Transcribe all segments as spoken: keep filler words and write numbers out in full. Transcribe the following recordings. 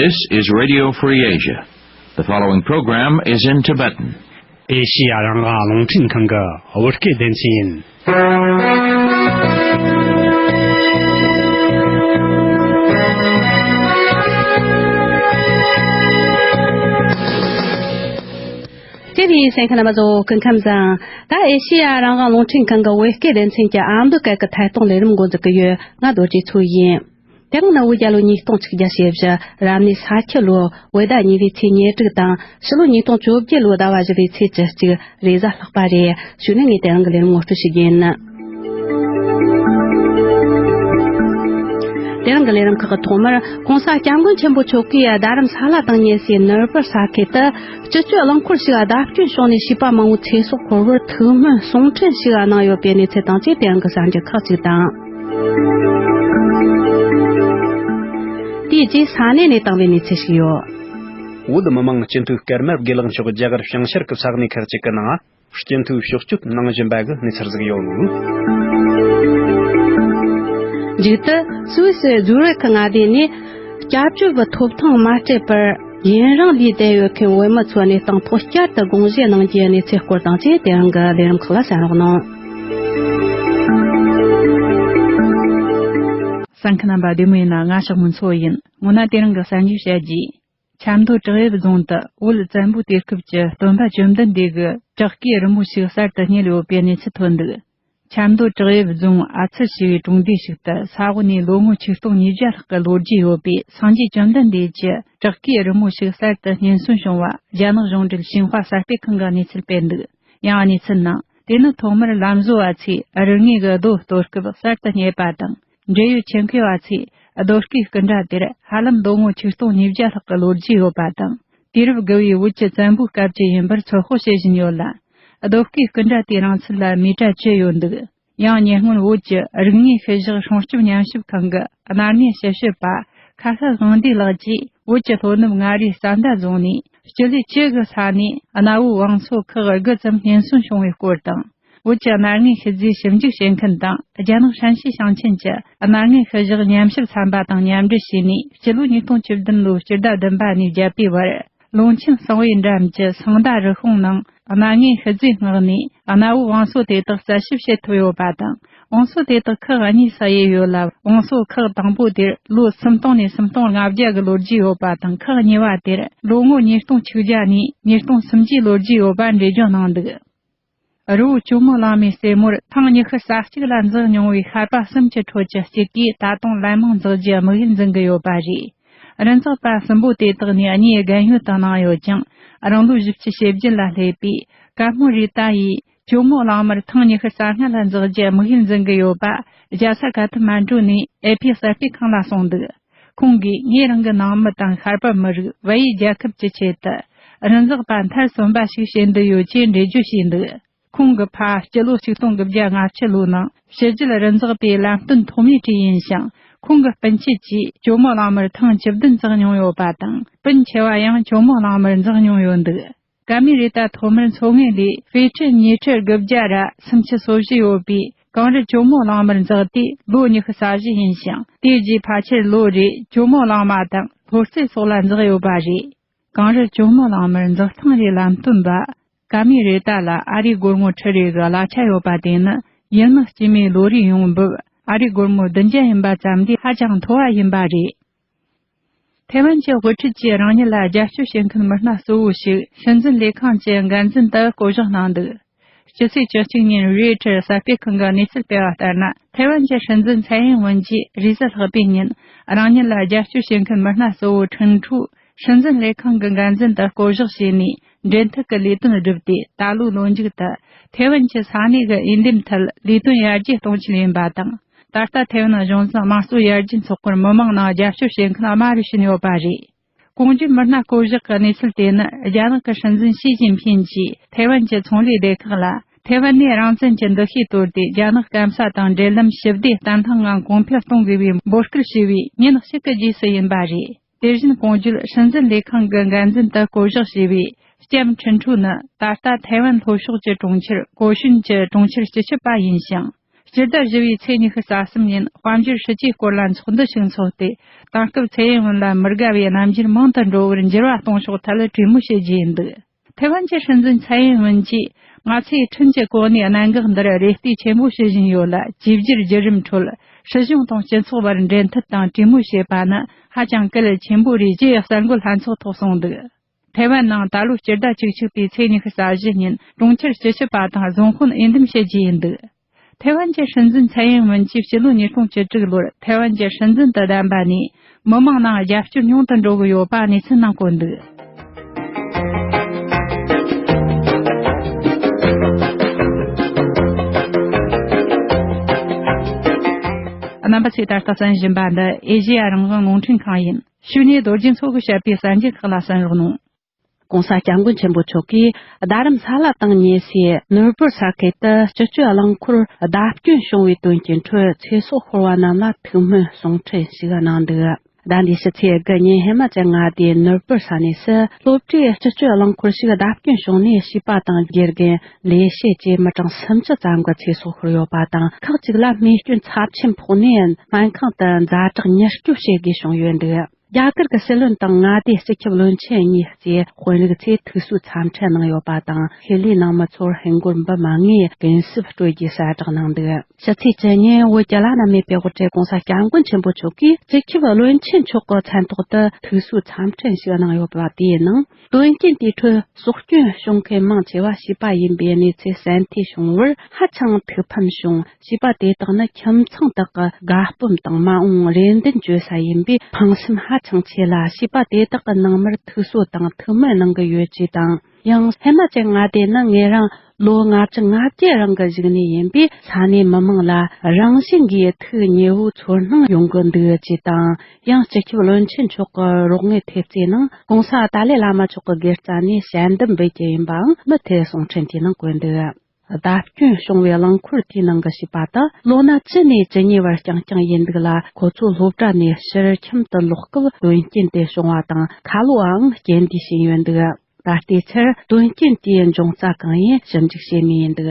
This is Radio Free Asia. The following program is in Tibetan. ཨེ་ཤི་ཡ་རང་དབང་རླུང་འཕྲིན་ཁང་གི་བོད་སྐད་སྡེ་ཚན་ཡིན། དེ་རིང་གསན་མཁན་རྣམ་པ་ཚོ་སྐུ་ཁམས་བཟང་། ད་ཨེ་ཤི་ཡ་རང་དབང་རླུང་འཕྲིན་ཁང་གི་བོད་སྐད་སྡེ་ཚན་གྱི་ཨ་མདོ་སྐད་ཀྱི་ཐད་གཏོང་ལས་རིམ་འགོ་འཛུགས་ཀྱི་ཡོད། ང་རྡོ་རྗེ་མཚོ་ཡིན། དེ་རིང་ནི་བོད་རྒྱལ་ལོ་ཉིས་སྟོང་ཆིག་བརྒྱ་ཞེ་བཞི། རབ་གནས་ས་ཁྱི་ལོ་བོད་ཟླ་གཉིས་པའི་ཚེས་ཉེར་དྲུག་དང་། ཕྱི་ལོ་ཉིས་སྟོང་བཅོ་བརྒྱད་ལོའི་ཟླ་བ་བཞི་པའི་ཚེས་བཅུ་གཅིག་རེས་གཟའ་ལྷག་པ་རེད། གཞུག་ནས་ངས་དེ་རིང་གི་ལས་རིམ་ངོ་སྤྲོད་ཞུ་རྒྱུ་ཡིན། དེ་རིང་གི་ལས་རིམ་ཁག་གི་ཐོག་མར། ྋགོང་ས་ྋསྐྱབས་མགོན་ཆེན་པོ་མཆོག་གིས་རྡ་རམ་ས་ལ་དང་མཉམ་སའི་ནུབ་བར་ས་ཁུལ་དུ། སྤྱི་སྤྱོད་རླངས་འཁོར་ཞིག་བརྡབ་སྐྱོན་བྱུང་ནས་བྱིས་པ་མང་བོའི་ཚེ་སྲོག་ཤོར་བར། ཐུགས་སྨོན་གསུང་འཕྲིན་ཞིག་གནང་ཡོད་པའི་གནས་ཚུལ་དང་བཅས། དེ་རིང་གི་གསར་འགྱུར་ཁག་ཅིག་དང་། དེའི་རྗེས་ས་གནས་ནས་བཏང་བའི་གནས་ཚུལ་ཞིག་ཡོད། བོད་མི་མང་སྤྱི་འཐུས་སྐར་མ་དགེ་ལེགས་མཆོག་རྒྱ་གར་བྱང་ཤར་གྱི་ས་གནས་ཁག་ཅིག་གི་ནང་སྤྱི་འཐུས་ཕྱོགས་བསྐྱོད་གནང་བཞིན་པ་གི་གནས་ཚུལ་ཟིག་ཡོད། མཇུག་ཏུ་སུད་སི་ཛུ་རིག་མངའ་སྡེ་ནས་སྐྱབས་བཅོལ་བའི་ཐོབ་ཐང་མ་སྤྲད་པར་ཡུན་རིང་ལུས་བསྡད་ཡོད་མཁན་བོད་མི་ཚོའི་གནས་སྟངས་ཐོག་བསྐྱར་དུ་དགོངས་བཞེས་གནང་རྒྱུའི་གནས་ཚུལ་སྐོར་དང་བཅས། དེ་རིང་གི་ལས་རིམ་ཁག་ལ་གསན་རོགས་གནང་། གསན་མཁན་རྣམ་པ་བདེ་མོ་ཡིན་ན། ང་ཞག་མུན་མཚོ་ཡིན། སྔོན་ན་དེ་རིང་གི་གསར་འགྱུར་བཤད་རྒྱུ། ཆབ་མདོ་བྲག་གཡབ་རྫོང་དུ་བོད་བཙན་པོའི་དུས་སྐབས་ཀྱི་སྟོན་པ་བཅོམ་ལྡན་འདས་ཀྱི་བྲག་བརྐོས་རི་མོ་ཞིག་གསར་དུ་རྙེད་ཡོད་པའི་གནས་ཚུལ་ཐོན་འདུག། ཆབ་མདོ་བྲག་གཡབ་རྫོང་ཨ་ཚུར་ཞེས་པའི་གྲོང་སྡེ་ཞིག་ཏུ་ས་འོག་ནས་ལོ་ངོ་ཆིག་སྟོང་ཉིས་བརྒྱ་ལྷག་གི་ལོ་རྒྱུས་ཡོད་པའི་སངས་རྒྱས་བཅོམ་ལྡན་འདས་ཀྱི་བྲག་བརྐོས་རི་མོ་ཞིག་གསར་དུ་རྙེད་སོན་བྱུང་བ་རྒྱ་ནག་གཞུང་འབྲེལ་ཤིན་ཧྭ་གསར་སྤེལ་ཁང་གིས་གནས་ཚུལ་སྤེལ་འདུག། ཡང་གནས་ཚུལ་ནང་། དེ་ནི་ཐོག་མར་ལམ་བཟོ་བ་ཚོས་རི་ངོས་ཀྱི་རྡོ་གཏོར་སྐབས་གསར་དུ་རྙེད་པ་དང་། འབྲེལ་ཡོད་ཆེད་མཁས་པ་ཚོས་རྡོ་བརྐོས་སྐུ་འདྲ་དེར་ཧ་ལམ་ལོ་ངོ་ཆིག་སྟོང་ཉིས་བརྒྱ་ལྷག་གི་ལོ་རྒྱུས་ཡོད་པ་དང་། དུས་རབས་དགུ་བའི་བོད་ཀྱི་བཙན་པོའི་སྐབས་ཀྱི་ཡིན་པར་ཚོད་དཔག་བྱེད་བཞིན་ཡོད་ལ། རྡོ་བརྐོས་སྐུ་འདྲ་དེའི་རིང་ཚད་ལ་མི་ཊར་བཅུ་ཡོད་འདུག། ཡང་ཉེ་སྔོན་བོད་ཀྱི་རིག་དངོས་ཤུལ་བཞག་སྲུང་སྐྱོབ་ཉམས་ཞིབ་ཁང་གི་རྣ་ལྔའི་ཞིབ་དཔྱོད་པ་ཁ་ཤས་དབང་འདུས་ལགས་ཀྱིས། བོད་ཀྱི་ལྷོ་ནུབ་མངའ་རིས་རྩ་མདའ་རྫོང་ནས་སྤྱི་ལེ་བཅུ་གི་ས་ནས་གནའ་བོའི་བང་སོ་ཁག་དགུ་ཙམ་རྙེད་སོན་བྱུང་བའི་སྐོར་དང་། བོད་ཀྱི་རྣ་ལྔའི་ཤུལ་རྫས་ཞིབ་འཇུག་བྱེད་མཁན་དང་རྒྱ་ནག་ཧྲན་ཤི་ཞིང་ཆེན་གྱི་རྣ་ལྔའི་ཤུལ་བཞག་ཉམས་ཞིབ་ཚན་པ་དང་མཉམ་འབྲེལ་བྱས་ནས། སྤྱི་ལོ་ཉིས་སྟོང་བཅུ་བདུན་ལོའི་སྤྱི་ཟླ་བདུན་པ་ནས་བརྒྱད་པའི་བར། ཀློང་ཆེན་གསང་བའི་འགྲམ་གྱི་སང་མདའ་རི་ཁོང་ནང་། རྣ་ལྔའི་ཤུལ་རྫས་མངགས་ནས་གནའ་བོའི་བང་སོ་དེ་དག་རྩད་ཞིབ་བྱེད་ཐུབ་ཡོད་པ་དང་། བང་སོ་དེ་དག་ཁག་གཉིས་སུ་དབྱེ་ཡོད་ལ། བང་སོ་ཁག་དང་པོ་དེར་ལོ་སུམ་སྟོང་ནས་སུམ་སྟོང་ལྔ་བརྒྱ་གི་ལོ་རྒྱུས་ཡོད་པ་དང་། ཁག་གཉིས་པ་དེར་ལོ་ངོ་ཉིས་སྟོང་ཆིག་བརྒྱ་ནས་ཉིས་སྟོང་སུམ་བརྒྱའི་ལོ་རྒྱུས་ཡོད་པ་འགྲེལ་བརྗོད་གནང་འདུག། རི་བོ་ཇོ་མོ་གླང་མའི་རྩེ་མོར་ཐེངས་ཉི་ཤུ་རྩ་གཅིག་ལ་འཛེགས་མྱོང་བའི་ཤར་པ་གསུམ་གྱི་ཁྲོད་ཀྱི་གཅིག་གིས་ད་དུང་ལན་མང་འཛེགས་རྒྱུའི་དམིགས་ཡུལ་འཛིན་གྱི་ཡོད་པ་རེད། རི་འཛེག་པ་གསུམ་པོ་དེ་དག་ནི་གཉིས་རྒན་ཡོལ་དུ་གནང་ཡོད་ཅིང་། རང་ལོ་བཞི་བཅུ་ཞེ་བརྒྱད་ལ་སླེབས་པའི་ཀ་མོ་རི་ཏཱ་ཡིས་ཇོ་མོ་གླང་མར་ཐེངས་ཉི་ཤུ་རྩ་ལྔ་ལ་འཛེགས་རྒྱུའི་དམིགས་ཡུལ་འཛིན་གྱི་ཡོད་པ་རྒྱལ་ས་ཀ་ཐ་མན་ཌུ་ནས་ཨེ་ཕི་གསར་སྤེལ་ཁང་ལ་གསུངས་འདུག། ཁོང་གིས་ངས་རང་གི་ནང་མི་དང་ཤར་པ་མི་རིགས་བལ་ཡུལ་རྒྱལ་ཁབ་ཀྱི་ཆེད་དུ་རི་འཛེག་པ་མཐར་སོན་པ་ཞིག་བྱེད་འདོད་ཡོད་ཅེས་འགྲེལ་བརྗོད་བྱས་འདུག། ཁོང་གི་ཕ་སྤྱི་ལོ་ཆིག་སྟོང་དགུ་བརྒྱ་ལྔ་བཅུ་ལོའི་ནང་ཕྱི་རྒྱལ་རི་འཛེག་པའི་ལམ་སྟོན་ཐོག་མའི་གྲས་ཡིན་ཞིང་། ཁོང་གི་སྤུན་མཆེད་ཀྱིས་ཇོ་མོ་གླང་མར་ཐེངས་བཅུ་བདུན་འཛེགས་མྱོང་ཡོད་པ་དང་། སྤུན་ཆེ་བ་ཡང་ཇོ་མོ་གླང་མར་འཛེགས་མྱོང་ཡོད་འདུག། ཀ་མི་རེ་ཏ་ཐོག་མར་མཚོ་ངོས་ལས་ཧྥེ་ཁྲི་ཉི་ཁྲི་དགུ་བརྒྱ་ར་སུམ་ཅུ་སོ་བཞི་ཡོད་པའི་གངས་རི་ཇོ་མོ་གླང་མར་འཛེགས་ཏེ་ལོ་ཉི་ཤུ་རྩ་བཞི་ཡིན་ཞིང་། དེ་རྗེས་ཕལ་ཆེར་ལོ་རེར་ཇོ་མོ་གླང་མ་དང་ལྷོ་རྩེ་སོགས་ལ་འཛེགས་ཡོད་པ་རེད། གངས་རི་ཇོ་མོ་གླང་མར་འཛེགས་སྟངས་རེའི་ལམ་སྟོན་པ་ཀ་མི་རེ་ཏ་ལ་ཨ་རིའི་སྒོར་མོ་ཁྲི་རེ་གི་གླ་ཆ་ཡོད་པ་དེ་ནི་ཡུལ་མི་དཀྱུས་མའི་ལོ་རེའི་ཡོང་འབབ་ཨ་རིའི་སྒོར་མོ་བདུན་བརྒྱ་ཡིན་པ་ཙམ་ལས་ཧ་ཅང་མཐོ་བ་ཡིན་པ་རེད། ཐའེ་ཝན་གྱི་དབུ་ཁྲིད་ཀྱིས་རང་ཉིད་ལ་རྒྱབ་སྐྱོར་བྱེད་མཁན་མི་སྣ་གཙོ་བོ་ཞིག་སྲིད་འཛིན་ལས་ཁང་གི་འགན་འཛིན་དུ་བསྐོ་གཞག་གནང་འདུག། སྤྱི་ཚེས་བཅུ་གཅིག་ཉིན་རོའི་ཊར་གསར་སྤེལ་ཁང་གིས་གནས་ཚུལ་སྤེལ་བ་ལྟར་ན། ཐའེ་ཝན་གྱི་སྲིད་འཛིན་ཚའེ་ཡིན་ཝུན་གྱིས་རེས་གཟའ་ལྷག་པའི་ཉིན་རང་ཉིད་ལ་རྒྱབ་སྐྱོར་བྱེད་མཁན་མི་སྣ་གཙོ་བོ་ཁྲིན་ཁྲུའུ་སྲིད་འཛིན་ལས་ཁང་གི་འགན་འཛིན་དུ་བསྐོ་གཞག་བྱས་ནས། འབྲེལ་མཐུད་ཀྱི་ལས་དོན་བསྒྲུབས་ཏེ། ད་ལོའི་ལོ་མཇུག་ཏུ་ཐའེ་ཝན་གྱི་ས་གནས་ཀྱི་འོས་འདེམས་ཐད་ལས་དོན་ཡར་རྒྱས་གཏོང་ཆེད་ཡིན་པ་དང་། ད་ལྟ་ཐའེ་ཝན་གཞུང་འཛིན་དམངས་གཙོ་ཡར་རྒྱས་ཚོགས་པར་མི་མང་ནང་རྒྱབ་སྐྱོར་བྱེད་མཁན་དམའ་རུ་ཕྱིན་ཡོད་པ་རེད། གོང་བརྗོད་མི་སྣ་བསྐོ་གཞག་གི་གནས་ཚུལ་དེ་ནི། རྒྱ་ནག་གི་སྲིད་འཛིན་ཞི་ཅིན་ཕིན་གྱིས་ཐའེ་ཝན་གྱི་ཚོང་ལས་སྡེ་ཁག་ལ། ཐའེ་ཝན་ནས་རང་བཙན་གྱི་འདུ་ཤེས་དོར་ཏེ། རྒྱ་ནག་སྐམ་ས་དང་འབྲེལ་ལམ་ཞི་བདེ་བརྟན་ལྷིང་ངང་གོང་འཕེལ་གཏོང་དགོས་པའི་འབོད་སྐུལ་ཞུས་པའི་ཉིན་གཅིག་གི་རྗེས་སུ་ཡིན་པ་རེད། དེ་བཞིན་གོང་བརྗོད་སྲིད་འཛིན་ལས་ཁང་གི་འགན་འཛིན་དུ་བསྐོ་གཞག་བྱས་པའི་ལྕམ་ཁྲིན་ཁྲུའུ་ནི། ད་ལྟ་ཐའེ་ཝན་ལྷོ་ཕྱོགས་ཀྱི་གྲོང་ཁྱེར་གོ་ཤུན་གྱི་གྲོང་ཁྱེར་སྤྱི་ཁྱབ་པ་ཡིན་ཞིང་། སྤྱི་ཟླ་བཞི་པའི་ཚེས་ཉི་ཤུ་རྩ་གསུམ་ཉིན་དཔལ་འབྱོར་སྲིད་ཇུས་སྐོར་ལ་ཚོགས་འདུ་ཞིག་འཚོགས་ཏེ། དེང་སྐབས་ཚེ་ཡིན་ཝུན་ལ་མི་དགའ་བའི་རྣམ་འགྱུར་མང་དུ་འགྲོ་བར་འགྱུར་བ་གཏོང་ཕྱོགས་ཐད་གྲོས་མོལ་བྱེད་རྒྱུ་ཡིན་འདུག་ཐེ་ཝན་གྱི་སྲིད་འཛིན་ཚའེ་ཡིན་ཝུན་གྱིས། ང་ཚོས་ཁྲིན་གྱི་གོ་གནས་གནད་འགག་འདིར་རེ་ལྟོས་ཆེན་པོ་ཞུ་བཞིན་ཡོད་ལ། བཅོས་བསྒྱུར་བརྒྱུད་རིམ་ཁྲོད་སྲིད་གཞུང་དང་སྤྱི་ཚོགས་བར་འབྲེལ་མཐུད་དང་གྲོས་མོལ་བྱེད་པ་ནི་ཧ་ཅང་གལ་ཆེན་པོ་རེད་ཅེས་གསར་འགོད་ལྷན་ཚོགས་ཐོག་གསུངས་འདུག་ཐེ་ཝན་ནང་ད་ལོའི་སྤྱི་ཟླ་བཅུ་གཅིག་པའི་ཚེས་ཉི་ཤུ་རྩ་བཞི་ཉིན་གྲོང་ཁྱེར་སྤྱི་ཁྱབ་པ་དང་རྫོང་དཔོན་འོས་འདེམས་བྱེད་རྒྱུ་ཡིན་འདུག་ཐེ་ཝན་གྱི་སྲིད་འཛིན་ཚའེ་ཡིན་ཝུན་གྱིས་ཕྱི་ལོ་ཉིས་སྟོང་བཅུ་དྲུག་ལོར་ཐེ་ཝན་གྱི་སྲིད་འཛིན་དུ་བདམས་པ་ནས། མི་མང་ནང་རྒྱབ་སྐྱོར་ཉུང་དུ་འགྲོ་གི་ཡོད་པ་གནས་ཚུལ་ནང་བཀོད་འདུག་རྣམ་པ་ཚོས་ད་ལྟ་གསན་བཞིན་པ་འདི་ཨེ་ཤེ་ཡ་རང་དབང་རླུང་འཕྲིན་ཁང་ཡིན། གཞུག་ནས་རྡོ་རྗེ་མཚོ་གིས་བཤད་པའི་གསར་འགྱུར་ཁག་ལ་གསན་རོགས་གནང་། ྋགོང་ས་ྋསྐྱབས་མགོན་ཆེན་པོ་མཆོག་གིས་རྡ་རམ་ས་ལ་དང་ཉེ་སའི་ནོར་བུར་ས་ཁུལ་དུ་སྤྱི་སྤྱོད་རླངས་འཁོར་བརྡབ་སྐྱོན་བྱུང་བའི་དོན་རྐྱེན་ཁྲོད་ཚེ་སྲོག་ཤོར་བ་རྣམས་ལ་ཐུགས་སྨོན་གསུང་འཕྲིན་ཞིག་གནང་འདུག་ཟླ་འདིའི་ཕྱི་ཚེས་དགུ་ཉིན་ཧི་མ་ཅལ་མངའ་སྡེའི་ནོར་བུར་ས་གནས་སུ་སློབ་གྲྭའི་སྤྱི་སྤྱོད་རླངས་འཁོར་ཞིག་བརྡབ་སྐྱོན་བྱུང་ནས་བྱིས་པ་དང་དགེ་རྒན། ལས་བྱེད་བཅས་མི་གྲངས་སུམ་ཅུ་ཙམ་གྱི་ཚེ་སྲོག་ཤོར་ཡོད་པ་དང་། ཁག་ཅིག་ལ་རྨས་སྐྱོན་ཚབས་ཆེན་ཕོག་ནས་སྨན་ཁང་དུ་ཛ་དྲག་ཉེན་སྐྱོབ་བྱེད་དགོས་བྱུང་ཡོད་འདུག་རྒྱ་གར་གྱི་སྲིད་བློན་དང་མངའ་སྡེའི་སྤྱི་ཁྱབ་བློན་ཆེན་གཉིས་བཅས་དཔོན་རིགས་ཚོས་ཐུགས་གསོའི་འཚམས་འཕྲིན་གནང་ཡོད་པ་དང་། ཤེས་ལས་ནང་མི་ཚོར་ཧིན་སྒོར་འབུམ་ལྔའི་གུན་གསབ་སྤྲོད་རྒྱུའི་གསལ་བསྒྲགས་གནང་འདུག་ཕྱི་ཚེས་བཅུ་ཉིན་བོད་ཀྱི་བླ་ན་མེད་པའི་དབུ་ཁྲིད་ྋགོང་ས་ྋསྐྱབས་མགོན་ཆེན་པོ་མཆོག་གིས་སྤྱི་ཁྱབ་བློན་ཆེན་མཆོག་གི་མཚན་ཐོག་ཏུ་ཐུགས་གསོའི་འཚམས་འཕྲིན་ཞིག་གནང་ཡོད་པ་དེའི་ནང་། དོན་རྐྱེན་དེའི་ཁྲོད་སྲོག་སྐྱོན་བྱུང་མཁན་མང་ཆེ་བ་བྱིས་པ་ཡིན་པའི་གནས་ཚུལ་གསན་ཐོས་བྱུང་བར་ཧ་ཅང་ཐུགས་ཕམ་བྱུང་། བྱིས་པ་དེ་དག་ནི་ཁྱིམ་ཚང་དག་གི་དགའ་སྤོབས་དང་མ་འོངས་རེ་འདུན་བཅོལ་ས་ཡིན་པས། ཕངས་སེམས་ཧ་ཅང་ཆེ་ལ། བྱིས་པ་དེ་དག་གི་ནང་མིར་ཐུགས་གསོ་དང་ཐུགས་སྨོན་གནང་གི་ཡོད་ཅེས་དང་། ཡང་ཧི་མ་ཅལ་མངའ་སྡེ་ནི་ངེད་རང་ལོ་ལྔ་བཅུ་ང་བརྒྱད་རིང་གི་བཞུགས་གནས་ཡིན་པས། ས་གནས་མི་མང་ལ་རང་བཞིན་གྱིས་ཐུགས་མཉེས་པོའི་ཚོར་སྣང་ཡོང་གི་འདུག་ཅེས་དང་། ཡང་སྤྱི་ཁྱབ་བློན་ཆེན་མཆོག་གི་རོགས་དངུལ་ཐེབས་རྩའི་ནང་ྋགོང་ས་ཏཱ་ལའི་བླ་མ་མཆོག་གི་དགེ་རྩ་ནས་ཞལ་འདེབས་འབུལ་རྒྱུ་ཡིན་པའང་མུ་མཐུད་གསུང་འཕྲིན་དེའི་ནང་བཀོད་འདུག་བརྡབ་སྐྱོན་བྱུང་བའི་རླངས་འཁོར་དེའི་ནང་གི་བྱིས་པ་དག་ལོ་ན་བཅུ་ནས་བཅུ་གཉིས་བར་རྐྱང་རྐྱང་ཡིན་འདུག་ལ། ཁོ་ཚོ་སློབ་གྲྭ་ནས་ཕྱིར་ཁྱིམ་དུ་ལོག་སྐབས་དོན་རྐྱེན་དེ་བྱུང་བ་དང་། ཁ་ལོའང་རྐྱེན་འདས་ཕྱིན་ཡོད་འདུག་ད་ལྟའི་ཆར་དོན་རྐྱེན་དེའི་འབྱུང་རྩ་གང་ཡིན་ཞིབ་འཇུག་བྱེད་མུས་ཡིན་འདུག་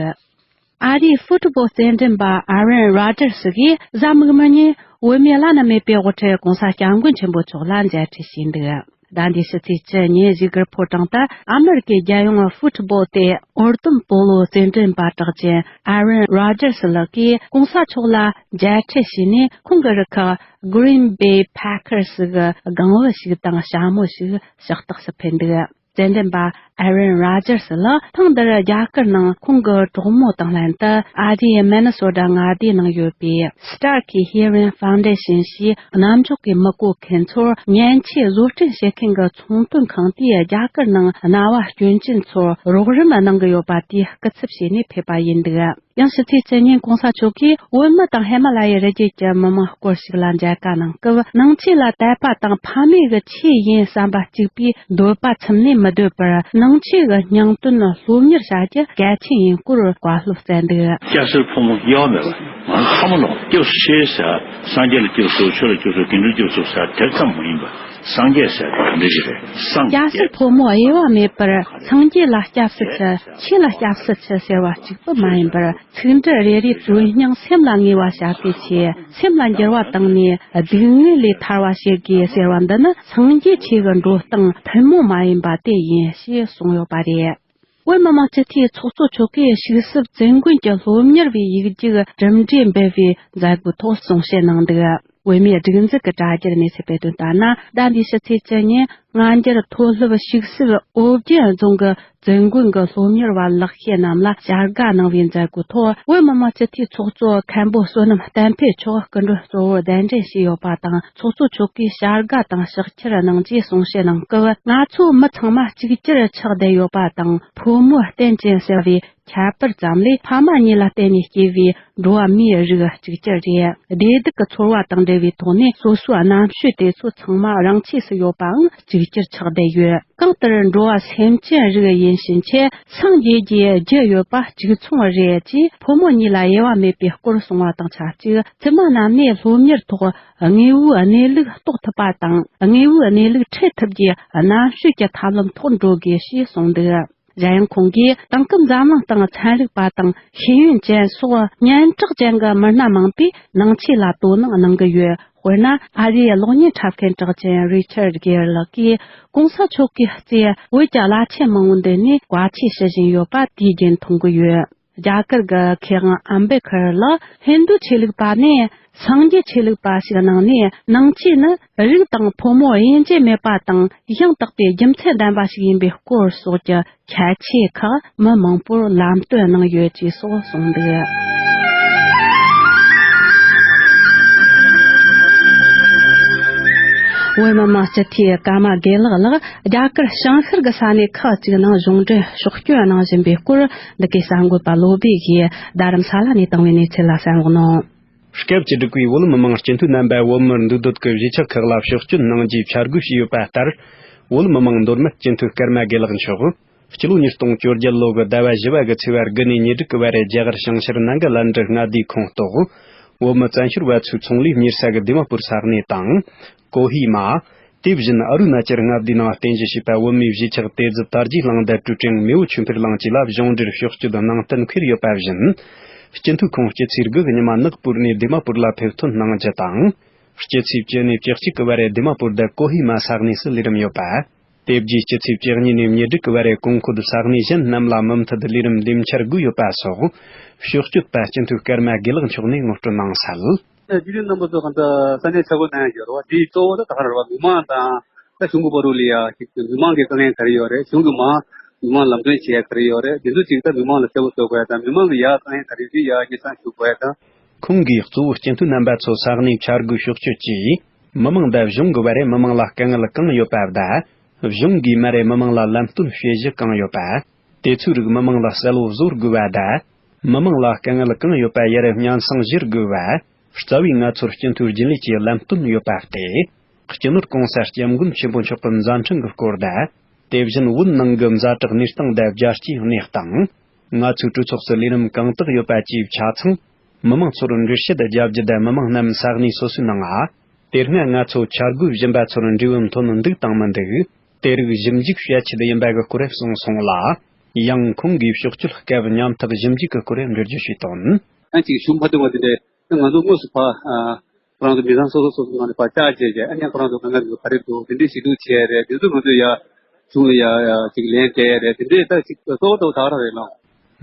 ཨ་རིའི་ཕུཊ་བོལ་རྩེད་འགྲན་པ་ཨ་རོན་རོ་ཇར་སི་གིས་གཟའ་མིག་དམར་ཉིན་བོད་མིའི་བླ་ན་མེད་པའི་དབུ་ཁྲིད་ྋགོང་ས་ྋསྐྱབས་མགོན་ཆེན་པོ་མཆོག་ལ་མཇལ་འཕྲད་བྱས་འདུག་ཟླ་འདིའི་ཕྱི་ཚེས་བཅུ་ཉིན་བཞུགས་སྒར་ཕོ་བྲང་དུ་ཨ་མེ་རི་ཀའི་རྒྱལ་ཡོངས་ཕུཊ་བོལ་ཏེ་འོར་སྡོམ་སྤོ་ལོ་རྩེད་འགྲན་པ་གྲགས་ཅན་ཨ་རོན་རོ་ཇར་སི་ལགས་ཀྱིས་ྋགོང་ས་མཆོག་ལ་མཇལ་འཕྲད་བྱས་ནས། ཁོང་གི་རུ་ཁག་Green Bay Packers་གི་སྒང་བུ་ཞིག་དང་ཞྭ་མོ་ཞིག་ཕྱག་རྟགས་སུ་ཕུལ་འདུག་རྩེད་འགྲན་པ་ཨ་རོན་རོ་ཇར་སི་ལགས་ཐེངས་འདིར་རྒྱ་གར་ནང་ཁོང་གི་གྲོགས་མོ་དང་ལྷན་དུ་ཨ་རིའི་མི་ནི་སོ་ཊ་མངའ་སྡེའི་ནང་ཡོད་པའི་Starkey Hearing Foundation་ཞེས་གནམ་འཇོག་གི་མི་བཀོལ་མཁན་ཚོར་ཉན་ཆས་བཟོ་སྐྲུན་བྱེད་མཁན་གྱི་ཚོང་དོན་ཁང་དེས་རྒྱ་གར་ནང་རྣ་བ་སྐྱོན་ཅན་ཚོར་རོགས་རམ་གནང་གི་ཡོད་པ་དེའི་སྐུ་ཚབ་བྱས་ནས་ཕེབས་པ་ཡིན་འདུག་ཡང་ཕྱི་ཚེས་བཅུ་ཉིན་ྋགོང་ས་མཆོག་གིས་བོད་མི་དང་ཧི་མ་ལ་ཡའི་རི་རྒྱུད་ཀྱི་མི་མང་སྐོར་ཞིག་ལ་མཇལ་ཁ་གནང་སྐབས། ནང་ཆོས་ལ་དད་པ་དང་ཕ་མེས་ཀྱི་ཆོས་ཡིན་བསམ་པ་གཅིག་པའི་འདོད་པ་ཚིམ་ནས་མི་སྡོད་པར། ནང་ཆོས་ཀྱི་སྙིང་དོན་སློབ་གཉེར་བྱ་རྒྱུ་གལ་ཆེན་ཡིན་སྐོར་བཀའ་སློབ་སྩལ་འདུག་སྐྱ་སེར་ཕོ་མོ་དབྱེ་བ་མེད་པ། ང་ཚང་མ་ལ་སྐྱབས་སུ་མཆི་ཟེར། སངས་རྒྱས་ལ་སྐྱབས་སུ་མཆི། ཆོས་ལ་སྐྱབས་སུ་མཆི། དགེ་འདུན་ལ་སྐྱབས་སུ་མཆི་ཟེར་དེ་ཙམ་མ་ཡིན་པ། སངས་རྒྱས་ཟེར་དེ་ག་འདྲ་ཞིག་རེད། སངས་རྒྱས། སྐྱ་སེར་ཕོ་མོ་དབྱེ་བ་མེད་པར་སངས་རྒྱས་ལ་སྐྱབས་སུ་མཆི། ཆོས་ལ་སྐྱབས་སུ་མཆི་ཟེར་བ་གཅིག་པུ་མ་ཡིན་པར། ཚིག་འབྲུ་རེ་རེའི་དོན་སྙིང་སེམས་ལ་ངེས་པ་བྱ་བའི་ཆེད། སེམས་ལ་འགྱུར་བ་བཏང་ནས་སྡུག་བསྔལ་ལས་ཐར་བ་བྱེད་དགོས་ཟེར་བ་འདི་ནི་སངས་རྒྱས་ཆོས་ཀྱི་འགྲོ་སྟངས་ཐུན་མོང་མ་ཡིན་པ་དེ་ཡིན་ཞེས་གསུངས་ཡོད་པ་རེད། བོད་མི་མང་སྤྱི་འཐུས་ཚོགས་གཙོ་མཆོག་གིས་ཕྱུགས་བསྲུབས་བཙུན་དགོན་གྱི་སློབ་གཉེར་བའི་ཡིག་རྒྱུགས་གྲུབ་འབྲས་འབུལ་བའི་མཛད་སྒོའི་ཐོག་གསུང་བཤད་གནང་འདུག་བོད་མིའི་སྒྲིག་འཛུགས་ཀྱི་དྲ་རྒྱར་གནས་ཚུལ་སྤེལ་དོན་ལྟར་ན། ཟླ་འདིའི་ཕྱི་ཚེས་བཅུ་ཉིན་སྔ་འགྱུར་མཐོ་སློབ་ཕྱུགས་བསྲུབས་ཨོ་རྒྱན་རྫོང་གི་བཙུན་དགོན་གྱི་སློབ་གཉེར་བ་ལེགས་བཤད་རྣམས་ལ་བྱ་དགའ་གནང་བའི་མཛད་སྒོའི་ཐོག་བོད་མི་མང་སྤྱི་འཐུས་ཚོགས་གཙོ་མཁན་པོ་བསོད་ནམས་བསྟན་འཕེལ་མཆོག་སྐུ་མགྲོན་གཙོ་བོར་གདན་འདྲེན་ཞུས་ཡོད་པ་དང་། ཚོགས་གཙོ་མཆོག་གིས་བྱ་དགའ་དང་ཕྱག་འཁྱེར་གནང་རྗེས་གསུང་བཤད་གནང་སྐབས། ང་ཚོ་མི་ཚང་མ་གཅིག་གྱུར་ཆགས་བསྡད་ཡོད་པ་དང་། ཕོ་མོའི་རྟེན་ཅན་ཟེར་བའི་ཁྱད་པར་ཙམ་ལས། ཕ་མ་གཉིས་ལ་བརྟེན་ནས་སྐྱེས་པའི་འགྲོ་བ་མིའི་རིགས་གཅིག་གྱུར་རེད། བདེ་སྡུག་གི་ཚོར་བ་དང་འབྲེལ་བའི་ཐོག་ནས། སོ་སོའི་རྣམ་དཔྱོད་དེ་ཚོ་ཚང་མ་རང་ཆས་སུ་ཡོད་པའང་གཅིག་གྱུར་ཆགས་བསྡད་ཡོད། གང་ལྟར་འགྲོ་བ་སེམས་ཅན་རིགས་ཡིན་ཕྱིན་ཆད། སངས་རྒྱས་ཀྱི་རྒྱུ་ཡོད་པ་གཅིག་མཚུངས་རེད་ཅེས་ཕོ་མོ་གཉིས་ལ་དབྱེ་བ་མེད་པའི་སྐོར་གསུང་བ་དང་ཆབས་ཅིག་བཙུན་མ་རྣམས་ནས་སློབ་གཉེར་ཐོག་དངོས་པོའི་གནས་ལུགས་རྟོགས་ཐུབ་པ་དང་། དངོས་པོའི་གནས་ལུགས་འཁྲིད་ཐུབ་རྒྱུའི་རྣམ་དཔྱོད་ཀྱི་ཐབས་ལམ་ཐོག་འགྲོ་དགོས་ཞེས་གསུངས་འདུག་གཞན་ཡང་ཁོང་གིས་དེང་སྐབས་འཛམ་གླིང་སྟེང་ཚན་རིག་པ་དང་ཤེས་ཡོན་ཅན་སོགས་སྙན་གྲགས་ཅན་གྱི་མི་སྣ་མང་པོས་ནང་ཆོས་ལ་དོ་སྣང་གནང་གི་ཡོད། དཔེར་ན། ཨ་རིའི་གློག་བརྙན་འཁྲབ་མཁན་གྲགས་ཅན་རི་ཆར་གེར་ལགས་ཀྱིས་གོང་ས་མཆོག་གིས་གཙོས་བོད་ཀྱི་བླ་ཆེན་མང་པོ་འདི་ནས་བཀའ་ཆོས་ཞུ་བཞིན་ཡོད་པ་དུས་རྒྱུན་མཐོང་གི་ཡོད། རྒྱ་གར་གྱི་མཁས་དབང་ཨམ་བེ་ཁར་ལ་ཧིན་རྡུ་ཆོས་ལུགས་པ་ནས་སངས་རྒྱས་ཆོས་ལུགས་པ་ཞིག་གནང་ནས། ནང་ཆོས་ནི་རིགས་དང་ཕོ་མོ་དབྱེ་འབྱེད་མེད་པ་དང་ཡང་དག་པའི་རྒྱུ་མཚན་ལྡན་པ་ཞིག་ཡིན་པའི་སྐོར་སོགས་ཀྱི་ཁྱད་ཆོས་ཁག་མི་མང་པོར་ལམ་སྟོན་གནང་ཡོད་ཅེས་སོགས་གསུངས་འདུག། བོད་མི་མང་སྤྱི་འཐུས་ཀརྨ་དགེ་ལེགས་ལགས་རྒྱ་གར་བྱང་ཤར་གྱི་ས་གནས་ཁག་ཅིག་ནང་གཞུང་འབྲེལ་ཕྱོགས་སྐྱོད་གནང་བཞིན་པའི་སྐོར། འདི་གའི་གསར་འགོད་པ་བློ་བྷེ་ཡིས་རྡ་རམ་ས་ལ་ནས་བཏང་བའི་གནས་ཚུལ་ལ་གསན་རོགས་གནང་། སྐབས་བཅུ་དྲུག་པའི་བོད་མི་མང་སྤྱི་འཐུས་རྣམ་པ་བོད་མིར་འདུས་སྡོད་ཀྱི་གཞིས་ཆགས་ཁག་ལ་ཕྱོགས་སྐྱོད་གནང་རྒྱུའི་འཆར་འགོད་བྱས་ཡོད་པ་ལྟར། བོད་མི་མང་མདོ་སྨད་སྤྱི་འཐུས་ཀརྨ་དགེ་ལེགས་མཆོག་སྤྱི་ལོ་ཉིས་སྟོང་བཅོ་བརྒྱད་ལོ་གི་ཟླ་བ་བཞི་པ་གི་ཚེས་པ་དགུ་ནས་ཉེར་དྲུག་གི་བར་རྒྱ་གར་བྱང་ཤར་ནང་གི་ལན་ཀྲི་མངའ་སྡེའི་ཁོངས་གཏོགས། བོད་མི་བཙན་བྱོལ་བ་ཚོའི་ཚོང་ལས་གཉེར་ས་གི་དི་མ་པུར་ས་གནས་དང་། ཀོ་ཧི་མ། དེ་བཞིན་ཨ་རུ་ན་ཅལ་མངའ་སྡེའི་ནང་རྟེན་གཞི་བྱས་པ་བོད་མིའི་གཞིས་ཆགས་ཏེ་ཛི་དར་རྒྱས་གླིང་བརྡ་སྤྲོད་ཀྲུའུ་ཨིན་མེའོ་ཆོས་འཕེལ་གླིང་བཅས་ལ་གཞུང་འབྲེལ་ཕྱོགས་སྐྱོད་གནང་གཏན་འཁེལ་ཡོད་པ་བཞིན། སྤྱི་འཐུས་ཁོངས་སྤྱི་ཚེས་དགུ་གི་ཉི་མ་ནག་པུར་ནས་དི་མ་པུར་ལ་ཕེབས་ཐོན་གནང་རྒྱུ་དང་། སྤྱི་ཚེས་བཅུ་ནས་བཅུ་གཅིག་གི་བར་དི་མ་པུར་དང་ཀོ་ཧི་མ་ས་གནས་སུ་ལས་རིམ་ཡོད་པ། དེ་རྗེས་སྤྱི་ཚེས་བཅུ་གཉིས་ནས་ཉེར་དྲུག་གི་བར་ཀོང་ཁུད་ས་གནས་གཞན་རྣམས་ལ་མུ་མཐུད་ལས་རིམ་འདེམས་འཆར་དགོས་ཡོད་པ་སོགས། ཕྱོགས་སྐྱོད་པ་སྤྱི་འཐུས་ཀརྨ་དགེ་ལེགས་མཆོག་ནས་ངོ་སྤྲོད་གནང་གསལ། སྤྱི་འཐུས་རྣམ་པ་ཚོ་གང་ལྟར་ས་གནས་ཆ་བགོས་གནང་ཡ་ཡོད་རེད་བ། དེའི་གཙོ་བོ་ད་ག་རེ་རེད་བ། མི་མང་དང་ད་གཞུང་གི་བར་དུ་ལ་ཡ་ཅིག་མི་མང་གི་དཀའ་ངལ་ག་རེ་ཡོད་རེད། གཞུང་གི་མ་མི་མང་ལམ་སྟོན་བྱེད་ཡ་ག་རེ་ཡོད་རེད། དེ་ཚོ་ཅིག་ད་མི་མང་ལ་གསལ་པོ་བཟོ་དགོས་ཡ་དང་། མི་མང་གི་ཡ་དཀའ་ངལ་ག་རེ་ཡོད་ཡ་སྙན་སེང་ཞུ་དགོས་ཡ་དང་། ཁོང་གིས་གཙོ་བོ་སྤྱི་འཐུས་རྣམ་པ་ཚོ་ས་གནས་འཆར་འགོད་ཕྱོགས་སྐྱོད་ཀྱིས། མི་མང་དང་གཞུང་གི་བར་མི་མང་ལ་དཀའ་ངལ་གང་ཡོད་པ་དང་། གཞུང་གིས་མར་མི་མང་ལ་ལམ་སྟོན་བྱེད་གཞི་གང་ཡོད་པ། དེ་ཚོའི་རིགས་མི་མང་ལ་གསལ་བོ་བཟོ་དགོས་པ་དང་། མི་མང་ལ་དཀའ་ངལ་གང་ཡོད་པ་ཡར་སྙན་སེང་ཞུ་དགོས་པ། རྩ་བའི་ང་ཚོར་སྤྱི་འཐུས་རྒྱུན་ལས་ཀྱི་ལམ་སྟོན་ཡོད་པ་སྟེ། སྤྱི་ནོར་གོང་ས་སྐྱབས་མགོན་ཆེན་པོ་མཆོག་གི་མཛད་འཕྲིན་གྱི་སྐོར་དང་། དེ་བཞིན་བོད་ནང་གི་ཛ་དྲག་གནས་སྟངས་དང་རྒྱལ་སྤྱིའི་གནས་སྟངས། ང་ཚོའི་གྲོས་ཚོགས་སུ་ལས་རིམ་གང་དག་ཡོད་པ་བཅས་ཆ་ཚང་མི་མང་ཚོར་འགྲེལ་བཤད་རྒྱབ་རྒྱུ་དང་། མི་མང་རྣམས་ས་གནས་སོ་སོའི་ནང་ང་། དེ་སྔ་ང་ཚོ་འཆར་འགོད་བཞིན་པ་ཚོར་འབྲས་བུ་ཐོན་འདུག་དང་མི་འདུག་དེ་རིགས་ཞིབ་འཇུག་བྱ་ཆེད་ཡིན་པ་གི་སྐོར་གསུངས་སོང་ལ། ཡང་ཁོང་གིས་ཕྱོགས་སྐྱོད་སྐབས་ཉམ་ཐག་ཞིབ་འཇུག་གི་སྐོར་འགྲེལ་བརྗོད་བྱས་དོན། ཨ་ཅིག་ཞུ་མ་ཐུབ་པ་དེ་འདྲའི་ང་ཚོ་དངོས་སུ་ཕ་ཨ་ཁོ་རང་ཚོ་མི་ཚང་སོ་སོ་སོ་སོ་ནང་ནས་ཕར་བཅར་བྱས་བྱས། ཨ་ནི་ཁོ་རང་ཚོ་དཀའ་ངལ་འདུག་ག་རེ་འདུག་དེ་འདྲའི་ཞིབ་འཇུག་བྱས་རེད། དེ་ཚོ་ང་ཚོ་ཡ་གཞུང་ལ་ཡ་ཡ་ཅིག་ལན་སྤྲད་རེད། དེ་འདྲའི་ད་ཅིག་གཙོ་བོ་གཙོ་བོ་ད་ག་རང་རེད་ལ།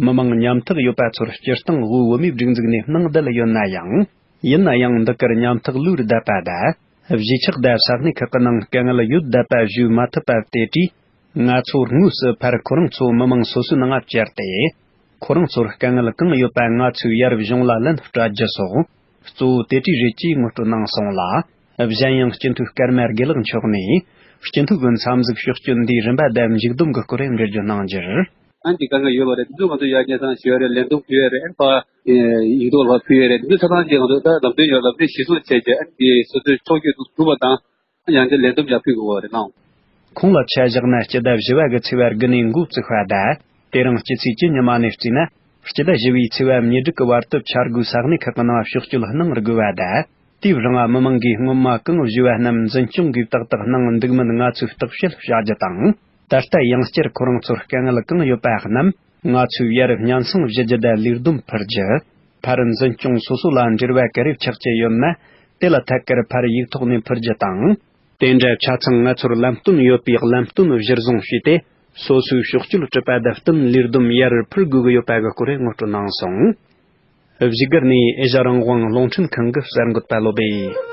མི་མང་ཉམ་ཐག་ཡོད་པ་ཚོར་སྤྱིར་བཏང་བོད་མིའི་སྒྲིག་འཛུགས་ནས་སྣང་གསལ་ཡོད་ན་ཡང་། ཡིན་ན་ཡང་འདི་གར་ཉམ་ཐག་ལུས་བསྡད་པ་དང་། གཞིས་ཆགས་དང་ས་གནས་ཁག་གི་ནང་དཀའ་ངལ་ཡོད་བསྡད་པ་ཞུ་མ་ཐུབ་པ་དེ་གིས། ང་ཚོ་དངོས་སུ་ཕར་ཁོ་རང་ཚོ་མི་མང་སོ་སོའི་ནང་ང་བཅར་ཏེ། ཁོ་རང་ཚོར་དཀའ་ངལ་གང་ཡོད་པ་ང་ཚོས་ཡར་གཞུང་ལ་ལན་སྤྲད་རྒྱུ་སོགས། གཙོ་བོ་དེ་གྲས་རེད་ཅེས་ངོ་སྤྲོད་གནང་སོང་ལ། གཞན་ཡང་སྤྱི་འཐུས་ཀརྨ་དགེ་ལེགས་མཆོག་ནས། སྤྱི་འཐུས་ཀྱི་འཚམས་གཟིགས་ཕྱོགས་སྐྱོད་འདིའི་རིམ་པ་དང་མཇུག་བསྡོམས་ཀྱི་སྐོར་འགྲེལ་བརྗོད་གནང་རྒྱུར། ཨ་ནི་དཀའ་ངལ་ཡོད་པ་རེད། དེ་ཚོ་ང་ཚོ་ཡར་སྙན་སེང་ཞུས་ཡོད་རེད། ལན་འདུམ་ཕུལ་ཡོད་རེད། ཨ་ནི་ཕར་ཡིག་ཐོག་ལ་ཕར་ཕུལ་ཡོད་རེད། དེ་ཚོ་ཆ་ཚང་ཅིག་ང་ཚོ་ད་ལམ་སྟོན་ཡོད། ལམ་སྟོན་གཞིར་བཟུང་བྱས་རྗེས་ཨ་ནི་དེ་སོ་སོའི་ཕྱོགས་བསྐྱོད་དུ་གྲུབ་པ་དང་། ཡང་བསྐྱར་ལན་འདུམ་ཡང་ཕུལ་དགོས་པ་རེད་གནང་། ཁོང་ལ་ཆ་བཞག་ན་སྤྱི་ཟླ་བཞི་པ་གི་ཚེས་པ་དགུ་ནས་འགོ་བཙུགས་པ་དང་། དེ་རིང་སྤྱི་ཚེས་བཅུ་ཉི་མ་ནས་བརྩིས་ན། སྤྱི་ཟླ་བཞི་པའི་ཚེས་པ་ཉེར་དྲུག་གི་བར་དུ་འཆར་འགོད་ས་གནས་ཁག་གི་ནང་ཕྱོགས་བསྐྱོད་གནང་དགོས་པ་དང་། དེའི་རིང་མི་མང་གིས་སྔོན་མ་གང་ཞུས་པ་རྣམས་འཛིན་སྐྱོང་གིས་ཏག་ཏག་གནང་འདུག་མིན་ང་ཚོས་བརྟག་དཔྱད་བྱ་རྒྱུ་དང་། ད་ལྟ་ཡང་བསྐྱར་ཁོ་རང་ཚོར་དཀའ་ངལ་གང་ཡོད་པ་རྣམས་ང་ཚོས་ཡར་སྙན་སེང་ཞུ་རྒྱུ་དང་ལས་བསྡོམས་ཕུལ་རྒྱུ། ཕར་འཛིན་སྐྱོང་སོ་སོ་ལ་འབྲེལ་བ་ག་རེ་ཆགས་ཀྱི་ཡོད་ན། དེ་ལ་ཐད་ཀར་ཕར་ཡིག་ཐོག་ནས་ཕུལ་རྒྱུ་དང་། དེ་འདྲ་ཆ་ཚང་ང་ཚོར་ལམ་སྟོན་ཡོད་པའི་ལམ་སྟོན་གཞིར་བཟུང་བྱས་ཏེ། སོ་སོའི་ཕྱོགས་སྐྱོད་གྲུབ་པ་དང་བསྟུན་ལས་བསྡོམས་ཡར་ཕུལ་དགོས་ཀྱི་ཡོད་པ་གི་སྐོར་ངོ་སྤྲོད་གནང་སོང་། བཞུགས་སྒར་ནས་ཨེ་ཤ་རང་དབང་རླུང་འཕྲིན་ཁང་གི་གསར་འགོད་པ་བློ་བྷེ།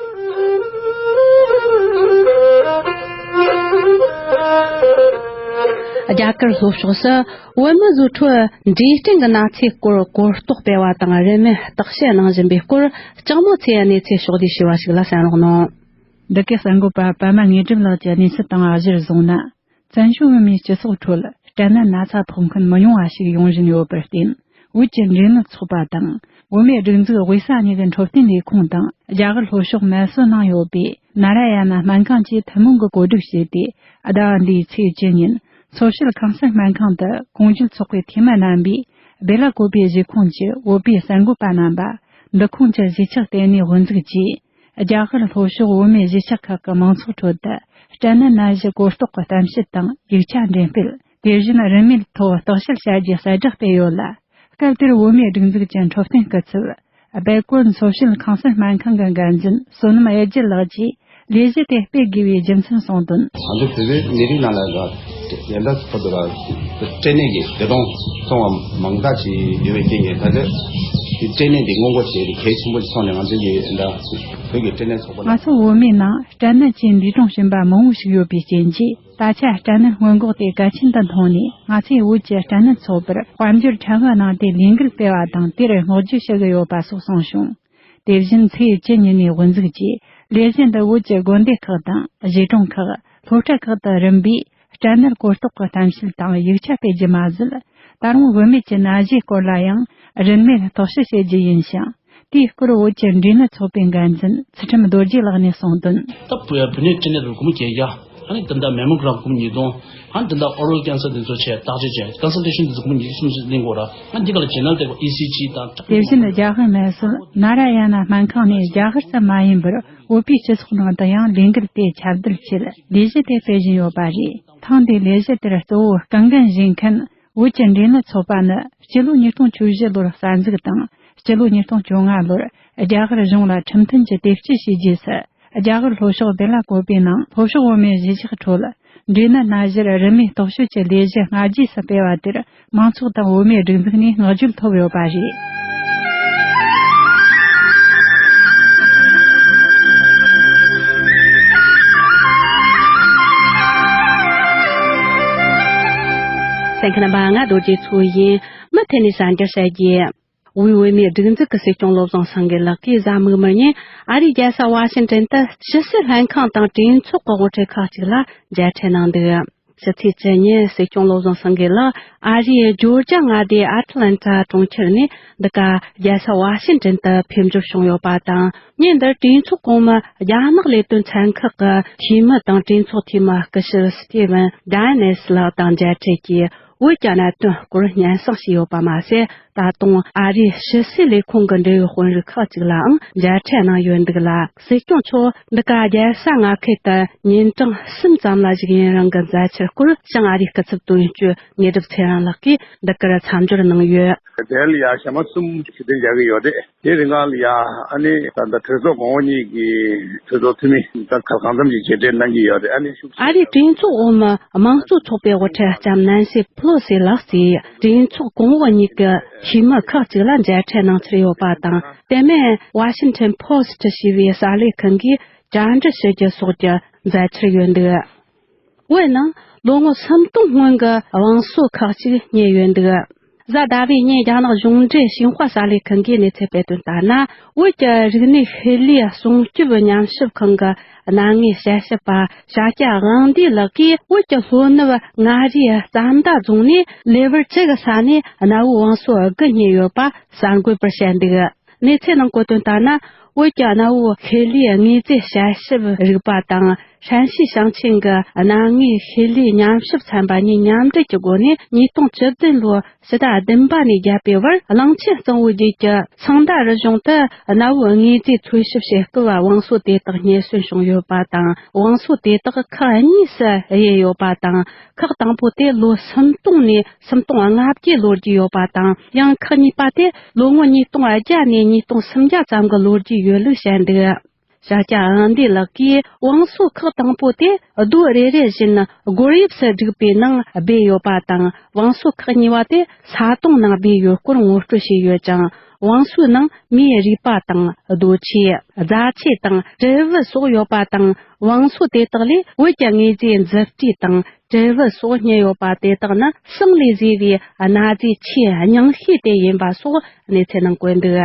རྒྱ་གར་ལྷོ་ཕྱོགས་སུ་བོད་མི་བཟོ་འཕྲོ་འབྲས་སྐྲན་གྱི་ན་ཚའི་སྐོར་གོ་རྟོགས་སྤེལ་བ་དང་། རིན་མེད་བརྟག་དཔྱད་གནང་བཞིན་པའི་སྐོར་ལྕགས་མོ་ཚེ་གནས་ཚུལ་ཕྱོགས་བསྡུས་ཞུས་པ་ཞིག་ལ་གསན་རོགས་གནང་། འདི་གའི་གསར་འགོད་པ་པད་མ་དངོས་གྲུབ་ལགས་ཀྱིས་གནས་ཚུལ་དང་གཞིར་བཟུང་ན། བཙན་བྱོལ་བོད་མིའི་སྤྱི་ཚོགས་ཁྲོད་སྐྲན་ནད་ན་ཚ་ཕོག་མཁན་མི་ཉུང་བ་ཞིག་ཡོང་བཞིན་ཡོད་པར་བརྟེན། བོད་ཀྱི་འབྲེལ་ཡོད་ཚོགས་པ་དང་། བོད་མིའི་སྒྲིག་འཛུགས་དབུས་ས་གཉིས་ཀྱི་འཕྲོད་བསྟེན་ལས་ཁུངས་དང་། རྒྱ་གར་ལྷོ་ཕྱོགས་མེ་སོར་ནང་ཡོད་པའི་ནཱ་ར་ཡ་ན་སྨན་ཁང་བཅས་ཐུན་མོང་གིས་གོ་སྒྲིག་བྱས་ཏེ། ཟླ་བ་འདིའི་ཚེས་བཅུ་ཉིན་འཚོ་བྱེད་ཁང་གསར་སྨན་ཁང་དུ་གོང་ཞུས་ཚོགས་པའི་འཐུས་མི་རྣམ་པས། སྦེ་ལ་ཀོ་པའི་གཞིས་ཁོངས་ཀྱི་བོད་པའི་གསར་འགོད་པ་རྣམ་པ། འདུ་ཁང་གི་གཞིས་ཆགས་ལྟེ་གནས་དབུ་འཛུགས་ཀྱིས། རྒྱ་གར་ལྷོ་ཕྱོགས་བོད་མིའི་གཞིས་ཆགས་ཁག་གི་མང་ཚོགས་ཁྲོད་དུ། སྐྲན་ནད་ནད་གཞི་གོ་རྟོགས་ཀྱི་གཏམ་བཤད་དང་ཡིག་ཆ་འགྲེམས་སྤེལ། དེ་བཞིན་རིན་མེད་ཐོག་བརྟག་དཔྱད་བྱ་རྒྱུའི་གསལ་བསྒྲགས་སྤེལ་ཡོད་ལ། སྐབས་དེར་བོད་མིའི་སྒྲིག་འཛུགས་ཀྱི་འཕྲོད་བསྟེན་སྐུ་ཚབ། སྦེལ་ཀོབ་འཚོ་བྱེད་ཁང་གསར་སྨན་ཁང་གི་འགན་འཛིན་བསོད་ནམས་གཡུ་རྒྱལ་ལགས་ཀྱིས་ལས་གཞི་དེ་སྤེལ་དགོས་པའི་རྒྱུ་མཚན་གསུངས་དོན། ང་ཚོ་བོད་པའི་མི་རིགས་ནང་ལ་ཡ་ད་ཁོ་ཚོ་ལ་སྐྲན་ནད་ཀྱི་བདེ་ཐང་སོང་བ་མང་དག་ཅིག་ཡོད་པའི་རྐྱེན་གྱིས། ད་ལྟ་སྐྲན་ནད་འདི་སྔོན་འགོག་བྱེད་ཡ་གལ་ཆེན་པོ་ཞིག་མཐོང་ནས། ང་ཚོ་གི་ད་བོད་ཀྱི་སྐྲན་ནད་ཚོགས་པ་ལ། ང་ཚོ་བོད་མིའི་ནང་སྐྲན་ནད་ཀྱིས་འདས་གྲོངས་ཕྱིན་པ་མང་བོ་ཞིག་ཡོད་པའི་རྐྱེན་གྱིས། ད་ཆ་སྐྲན་ནད་སྔོན་འགོག་དེ་གལ་ཆེན་དུ་མཐོང་ནས། ང་ཚོས་བོད་ཀྱི་སྐྲན་ནད་ཚོགས་པར་དཔལ་འབྱོར་ཕྲན་བུ་གནང་སྟེ་ལས་འགུལ་སྤེལ་བ་དང་། དེར་བསྔགས་བརྗོད་ཞུ་གི་ཡོད་པ་སོགས་གསུངས་བྱུང་། དེ་བཞིན་ཚེས་བཅུ་ཉིན་ནས་དབུ་འཛུགས་ཀྱིས་ལས་གཞི་འདི་བོད་ཀྱི་དགོན་སྡེ་ཁག་དང་། གཞིས་གྲོང་ཁག་སློབ་གྲྭ་ཁག་ཏུ་རིམ་པས་སྐྲན་ནད་གོ་རྟོགས་ཀྱི་གཏམ་བཤད་དང་ཡིག་ཆ་སྤེལ་རྒྱུ་མ་ཟད། ད་རུང་བུད་མེད་ཀྱི་ན་གཞིའི་སྐོར་ལ་ཡང་རིན་མེད་རྟོག་ཞིབ་བྱེད་རྒྱུ་ཡིན་ཞིང་། དེའི་སྐོར་བོད་ཀྱི་འབྲས་ནད་ཚོགས་པའི་འགན་འཛིན་ཚུལ་ཁྲིམས་རྡོ་རྗེ་ལགས་ནས་གསུངས་དོན། ད་བུད་མེད་སྐྲན་ནད་ལ་སྒོར་མོ་བརྒྱད་བརྒྱ། ཨ་ནི་ད་ལྟ་མེ་མོ་གྷ་རམ་སྒོར་མོ་ཉིས་སྟོང་། ཨ་ནི་ད་ལྟ་ཨོ་རལ་ཀེན་སར་འདི་ཚོ་བྱས་བརྟག་དཔྱད་བྱས། ཀོན་སལ་ཊེ་ཤན་འདི་ཚོ་སྒོར་མོ་ཉི་ཤུ་སུམ་ཅུ་ལེན་དགོས་ར། ཨ་འདི་ག་ལ་ཇེ་ནལ་དེ་ཨི་སི་ཇི་དང་། དེ་བཞིན་རྒྱ་གར་མངའ་སྲིད་ནཱ་ར་ཡ་ན་སྨན་ཁང་ནས་རྒྱ་གར་ཙམ་མ་ཡིན་པར་བོད་པའི་སྤྱི་ཚོགས་ནང་དུ་ཡང་ལས་འགུལ་དེ་ཁྱབ་གདལ་ཆེད་ལས་གཞི་དེ་སྤེལ་བཞིན་ཡོད་པ་རེད། ཐེངས་འདིའི་ལས་གཞི་དེར་གཙོ་བོ་རྐང་འགན་བཞེས་མཁན། བོད་ཀྱི་འབྲས་ནད་ཚོགས་པ་ནི་སྤྱི་ལོ་ཉིས་སྟོང་བཅུ་བཞི་ལོར་གསར་འཛུགས་དང་། སྤྱི་ལོ་ཉིས་སྟོང་བཅོ་ལྔ་ལོར་རྒྱ་གར་གཞུང་ལ་ཁྲིམས་མཐུན་གྱི་དེབ་སྐྱེལ་བྱས་རྗེས་སུ། རྒྱ་གར་ལྷོ་ཕྱོགས་བེ་ལ་ཀོ་པེ་ནང་ལྷོ་ཕྱོགས་བོད་མིའི་གཞིས་ཆགས་ཁྲོད་འབྲས་ནད་ན་གཞིར་རིན་མེད་རྟོག་དཔྱོད་ཀྱི་ལས་གཞི་སྔ་རྗེས་སུ་སྤེལ་བ་དེར། མང་ཚོགས་དང་བོད་མིའི་སྒྲིག་འཛུགས་ནས་བསྔགས་བརྗོད་ཐོབ་ཡོད་པ་རེད། གསན་མཁན་རྣམ་པ། ང་རྡོ་རྗེ་མཚོ་ཡིན། མུ་མཐུད་ནས་གསར་འགྱུར་བཤད་རྒྱུ། དབུས་བོད་མིའི་སྒྲིག་འཛུགས་ཀྱི་སྲིད་སྐྱོང་བློ་བཟང་སེང་གེ་ལགས་ཀྱིས་གཟའ་མིག་དམར་ཉིན་ཨ་རིའི་རྒྱལ་ས་ཝ་ཤིང་ཏོན་དུ་ཕྱི་སྲིད་ལྷན་ཁང་དང་གྲོས་ཚོགས་ཀྱི་དབུ་ཁྲིད་ཁག་ཅིག་ལ་མཇལ་འཕྲད་གནང་འདུག། ཕྱི་ཚེས་བཅུ་ཉིན་སྲིད་སྐྱོང་བློ་བཟང་སེང་གེ་ལགས་ཨ་རིའི་ཇོར་ཇ་མངའ་སྡེའི་ཨ་ཏི་ལན་ཊ་གྲོང་ཁྱེར་ནས་འདི་ག་རྒྱལ་ས་ཝ་ཤིང་ཏོན་དུ་ཕེབས་འབྱོར་བྱུང་ཡོད་པ་དང་། ཉིན་འདིར་གྲོས་ཚོགས་གོང་མའི་རྒྱ་ནག་ལས་དོན་ཚན་ཁག་གི་འཐུས་མི་དང་། གྲོས་ཚོགས་འཐུས་མི་སྐུ་ཞབས་སི་ཏི་ཝན་ཌ་ཡ་ནེ་སི་ལགས་དང་མཇལ་འཕྲད་ཀྱིས། བོད་ཀྱི་གནད་དོན་སྐོར་སྙན་སེང་ཞུས་ཡོད་པ་མ་ཟད། ད་དུང་ཨ་རིའི་ཕྱི་སྲིད་ལས་ཁུངས་ཀྱི་འབྲེལ་ཡོད་དཔོན་རིགས་ཁག་ཅིག་ལའང་མཇལ་འཕྲད་གནང་ཡོད་འདུག་ལ། སྲིད་སྐྱོང་མཆོག་འདི་ག་རྒྱལ་ས་མངའ་ཁུལ་དུ་ཉིན་གྲངས་གསུམ་ཙམ་ལ་བཞུགས་ཡུན་རིང་གི་མཛད་འཆར་སྐོར་བྱང་ཨ་རིའི་སྐུ་ཚབ་དོན་གཅོད་ཉི་གྲུབ་ཚེ་རིང་ལགས་ཀྱིས་འདི་གར་མཚམས་སྦྱོར་གནང་ཡོད། དེ་ལ་ཡ་ཞག་མ་གསུམ་ཕྱི་དྲན་བྱ་གི་ཡོད་རེད། དེ་རིང་ག་ལ་ཡ་ཨ་ནི་ད་ལྟ་གྲོས་ཚོགས་གོང་འོག་གཉིས་ཀྱི་གྲོས་ཚོགས་འཐུས་མི་ད་ག་གང་འཚམ་གྱི་མཇལ་འཕྲད་གནང་གི་ཡོད་རེད། ཨ་ནི་ཤུགས་ཆེ། ཨ་རིའི་གྲོས་ཚོགས་འོག་མའི་དམངས་གཙོ་ཚོགས་པའི་དབུ་ཁྲིད་ལྕམ་ནན་སི་ཕེ་ལོ་སི་ལགས་ཀྱིས་གྲོས་ཚོགས་གོང་འོག་གཉིས་ཀྱི་འཐུས་མི་ཁག་ཅིག་ལ་མཇལ་འཕྲད་གནང་འཆར་ཡོད་པ་དང་། དེ་མིན་ཝ་ཤིང་ཊོན་པོ་སི་ཊི་ཞེས་པའི་གསར་ལས་ཁང་གིས་བཅར་འདྲི་ཞུ་རྒྱུ་སོགས་ཀྱི་མཛད་འཆར་ཡོད་འདུག། བོད་ནང་ལོ་ངོ་སུམ་སྟོང་སྔོན་གྱི་བང་སོ་ཁག་ཅིག་རྙེད་ཡོད་འདུག། གཟའ་ཟླ་བའི་ཉིན་རྒྱ་ནག་གཞུང་འབྲེལ་ཤིན་ཧྭ་གསར་ལས་ཁང་གིས་གནས་ཚུལ་སྤེལ་དོན་ལྟར་ན། བོད་ཀྱི་རིག་གནས་ཤུལ་ལུས་སྲུང་སྐྱོབ་ཉམས་ཞིབ་ཁང་གི་གནའ་དངོས་དཔྱད་ཞིབ་པ་ཤཱཀྱ་དབང་འདུས་ལགས་ཀྱིས། བོད་ཀྱི་ལྷོ་ནུབ་མངའ་རིས་རྩ་མདའ་རྫོང་ནས་ལེ་ཝར་བཅུ་གི་ས་ནས་གནའ་བོའི་བང་སོ་དགུ་རྙེད་ཡོད་པ་གསར་འགོད་པར་བཤད་འདུག། གནས་ཚུལ་ནང་བཀོད་དོན་ལྟར་ན། བོད་ཀྱི་གནའ་བོའི་ཤུལ་ལུས་དངོས་རྫས་དཔྱད་ཞིབ་རིག་པ་དང་། ཧྲན་ཞི་ཞིང་ཆེན་གྱི་གནའ་དངོས་ཤུལ་ལུས་ཉམས་ཞིབ་ཚན་པ་གཉིས་མཉམ་འབྲེལ་གྱི་སྒོ་ནས། ཉིས་སྟོང་བཅུ་བདུན་ལོའི་ཕྱི་ཟླ་བདུན་པ་ནས་བརྒྱད་པའི་བར། གླང་ཆེན་གཙང་བོ་རྒྱུད་ཀྱི་ཚང་མདའ་རི་གཞུང་དུ་གནའ་བོའི་དངོས་རྫས་འཚོལ་ཞིབ་བྱེད་སྐབས། བང་སོ་དེ་དག་རྙེད་སོན་བྱུང་ཡོད་པ་དང་། བང་སོ་དེ་དག་ཁག་གཉིས་སུ་དབྱེ་ཡོད་པ་དང་། ཁག་དང་པོ་དེ་ལོ་སུམ་སྟོང་ནས་སུམ་སྟོང་ལྔ་བརྒྱའི་ལོ་རྒྱུས་ཡོད་པ་དང་། ཡང་ཁག་གཉིས་པ་དེ་ལོ་ངོ་ཉིས་སྟོང་བརྒྱ་ནས་ཉིས་སྟོང་སུམ་བརྒྱ་ཙམ་གྱི་ལོ་རྒྱུས་ཡོད་ལུགས་བཤད་འདུག། ཤཱཀྱ་དབང་འདུས་ལགས་ཀྱིས། བང་སོ་ཁག་དང་པོ་དེ་རྡོ་རེ་རེ་བཞིན་སྒོར་དབྱིབས་སུ་བསྒྲིགས་པའི་ནང་སྦས་ཡོད་པ་དང་། བང་སོ་ཁག་གཉིས་པ་དེ་ས་དོང་ནང་སྦས་ཡོད་སྐོར་ངོ་སྤྲོད་བྱས་ཡོད་ཅིང་། བང་སོའི་ནང་མིའི་རུས་པ་དང་། རྡོ་ཆས། རྫ་ཆས་དང་དྲིལ་བུ་སོགས་ཡོད་པ་དང་། བང་སོ་དེ་དག་ལས་བོད་ཀྱི་དངོས་རྫས་མཛུབ་དཀྲིས་དང་། དྲིལ་བུ་སོགས་རྙེད་ཡོད་པ་དེ་དག་ནི་ཟངས་ལས་བཟོས་པའི་གནའ་རྫས་ཆེས་རྙིང་ཤོས་དེ་ཡིན་པ་སོགས་གནས་ཚུལ་ནང་བཀོད་འདུག།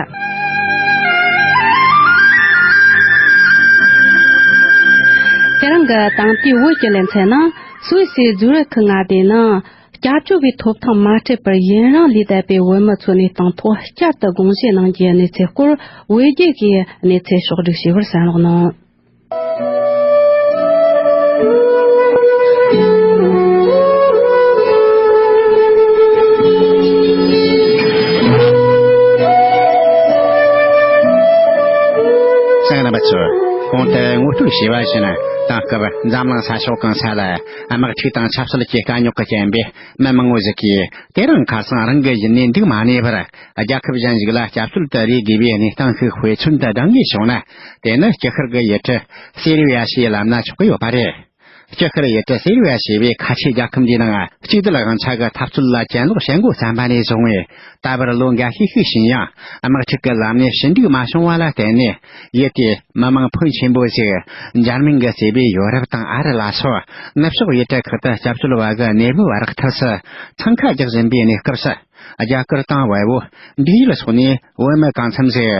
དེ་རིང་གི་དེང་དུས་བོད་ཀྱི་ལེ་ཚན་ནང་སུད་སིའི་ཛུ་རིག་མངའ་སྡེའི་ནང་སྐྱབས་བཅོལ་བའི་ཐོབ་ཐང་མ་སྤྲད་པར་ཡུན་རིང་ལུས་བསྡད་པའི་བོད་མི་ཚོའི་གནས་སྟངས་ཐོག་བསྐྱར་དུ་དགོངས་བཞེས་གནང་རྒྱུའི་གནས་ཚུལ་སྐོར། བོད་རྒྱའི་གནས་ཚུལ་ཕྱོགས་བསྒྲིགས་ཞུས་པར་གསན་རོགས་གནང་། གསན་མཁན་རྣམ་པ་ཚོ། གོང་དུ་ངོ་སྤྲོད་བྱས་པ་བཞིན། དེང་སྐབས་འཛམ་གླིང་ས་ཕྱོགས་གང་ས་ལ་དམག་འཁྲུག་དང་ཆབ་སྲིད་ཀྱི་དཀའ་རྙོག་གི་རྐྱེན་པས། མི་མང་བོ་ཞིག་གིས་དེ་རིང་ཁ་སང་རང་གི་ཡུལ་ནས་འདུག་མ་གནས་པར། རྒྱལ་ཁབ་གཞན་ཞིག་ལ་སྐྱབས་བཅོལ་དུ་རེ་དགོས་པའི་གནས་སྟངས་ཤིག་དཔེ་མཚོན་དུ་བགྲང་གི་བྱུང་ན། དེ་ནི་ལྕགས་ཤར་གྱི་ཡུལ་གྲུ་སེར་བི་ཡ་ཞེས་ལབ་ན་ཆོག་གི་ཡོད་པ་རེད། ལྕགས་ཤར་ཡུལ་གྲུ་སེར་བི་ཡ་ཞེས་པའི་ཁ་ཆེ་རྒྱལ་ཁབ་འདིའི་ནང་། གཅིག་སྡུད་དབང་ཆ་གི་འཐབ་རྩོད་ལ་གྱེན་ལོག་བྱེད་འགོ་བརྩམས་པ་ནས་བཟུང་བའི་ད་བར་ལོ་འགའ་ཤས་ཤིག་ཕྱིན་ཡང་། དམག་འཁྲུག་གི་ལམ་ནས་ཞི་འགྲིག་མ་བྱུང་བ་ལ་བརྟེན་ནས། ཡུལ་དེའི་མི་མང་ཕོན་ཆེན་པོ་ཞིག་འཇར་མན་གྱིས་གཙོས་པའི་ཡོ་རོབ་དང་ཨ་རི་ལ་སོགས་ནུབ་ཕྱོགས་ཡུལ་གྲུ་ཁག་ཏུ་སྐྱབས་བཅོལ་བ་གི་གནས་བབ་རག་ཐབས་སུ་འཚང་ཁ་རྒྱག་བཞིན་པའི་གནས་སྐབས་སུ། རྒྱ་གར་དང་བལ་པོ། འབྲུག་ཡུལ་སོགས་ནས་བོད་མི་གང་འཚམ་ཞིག་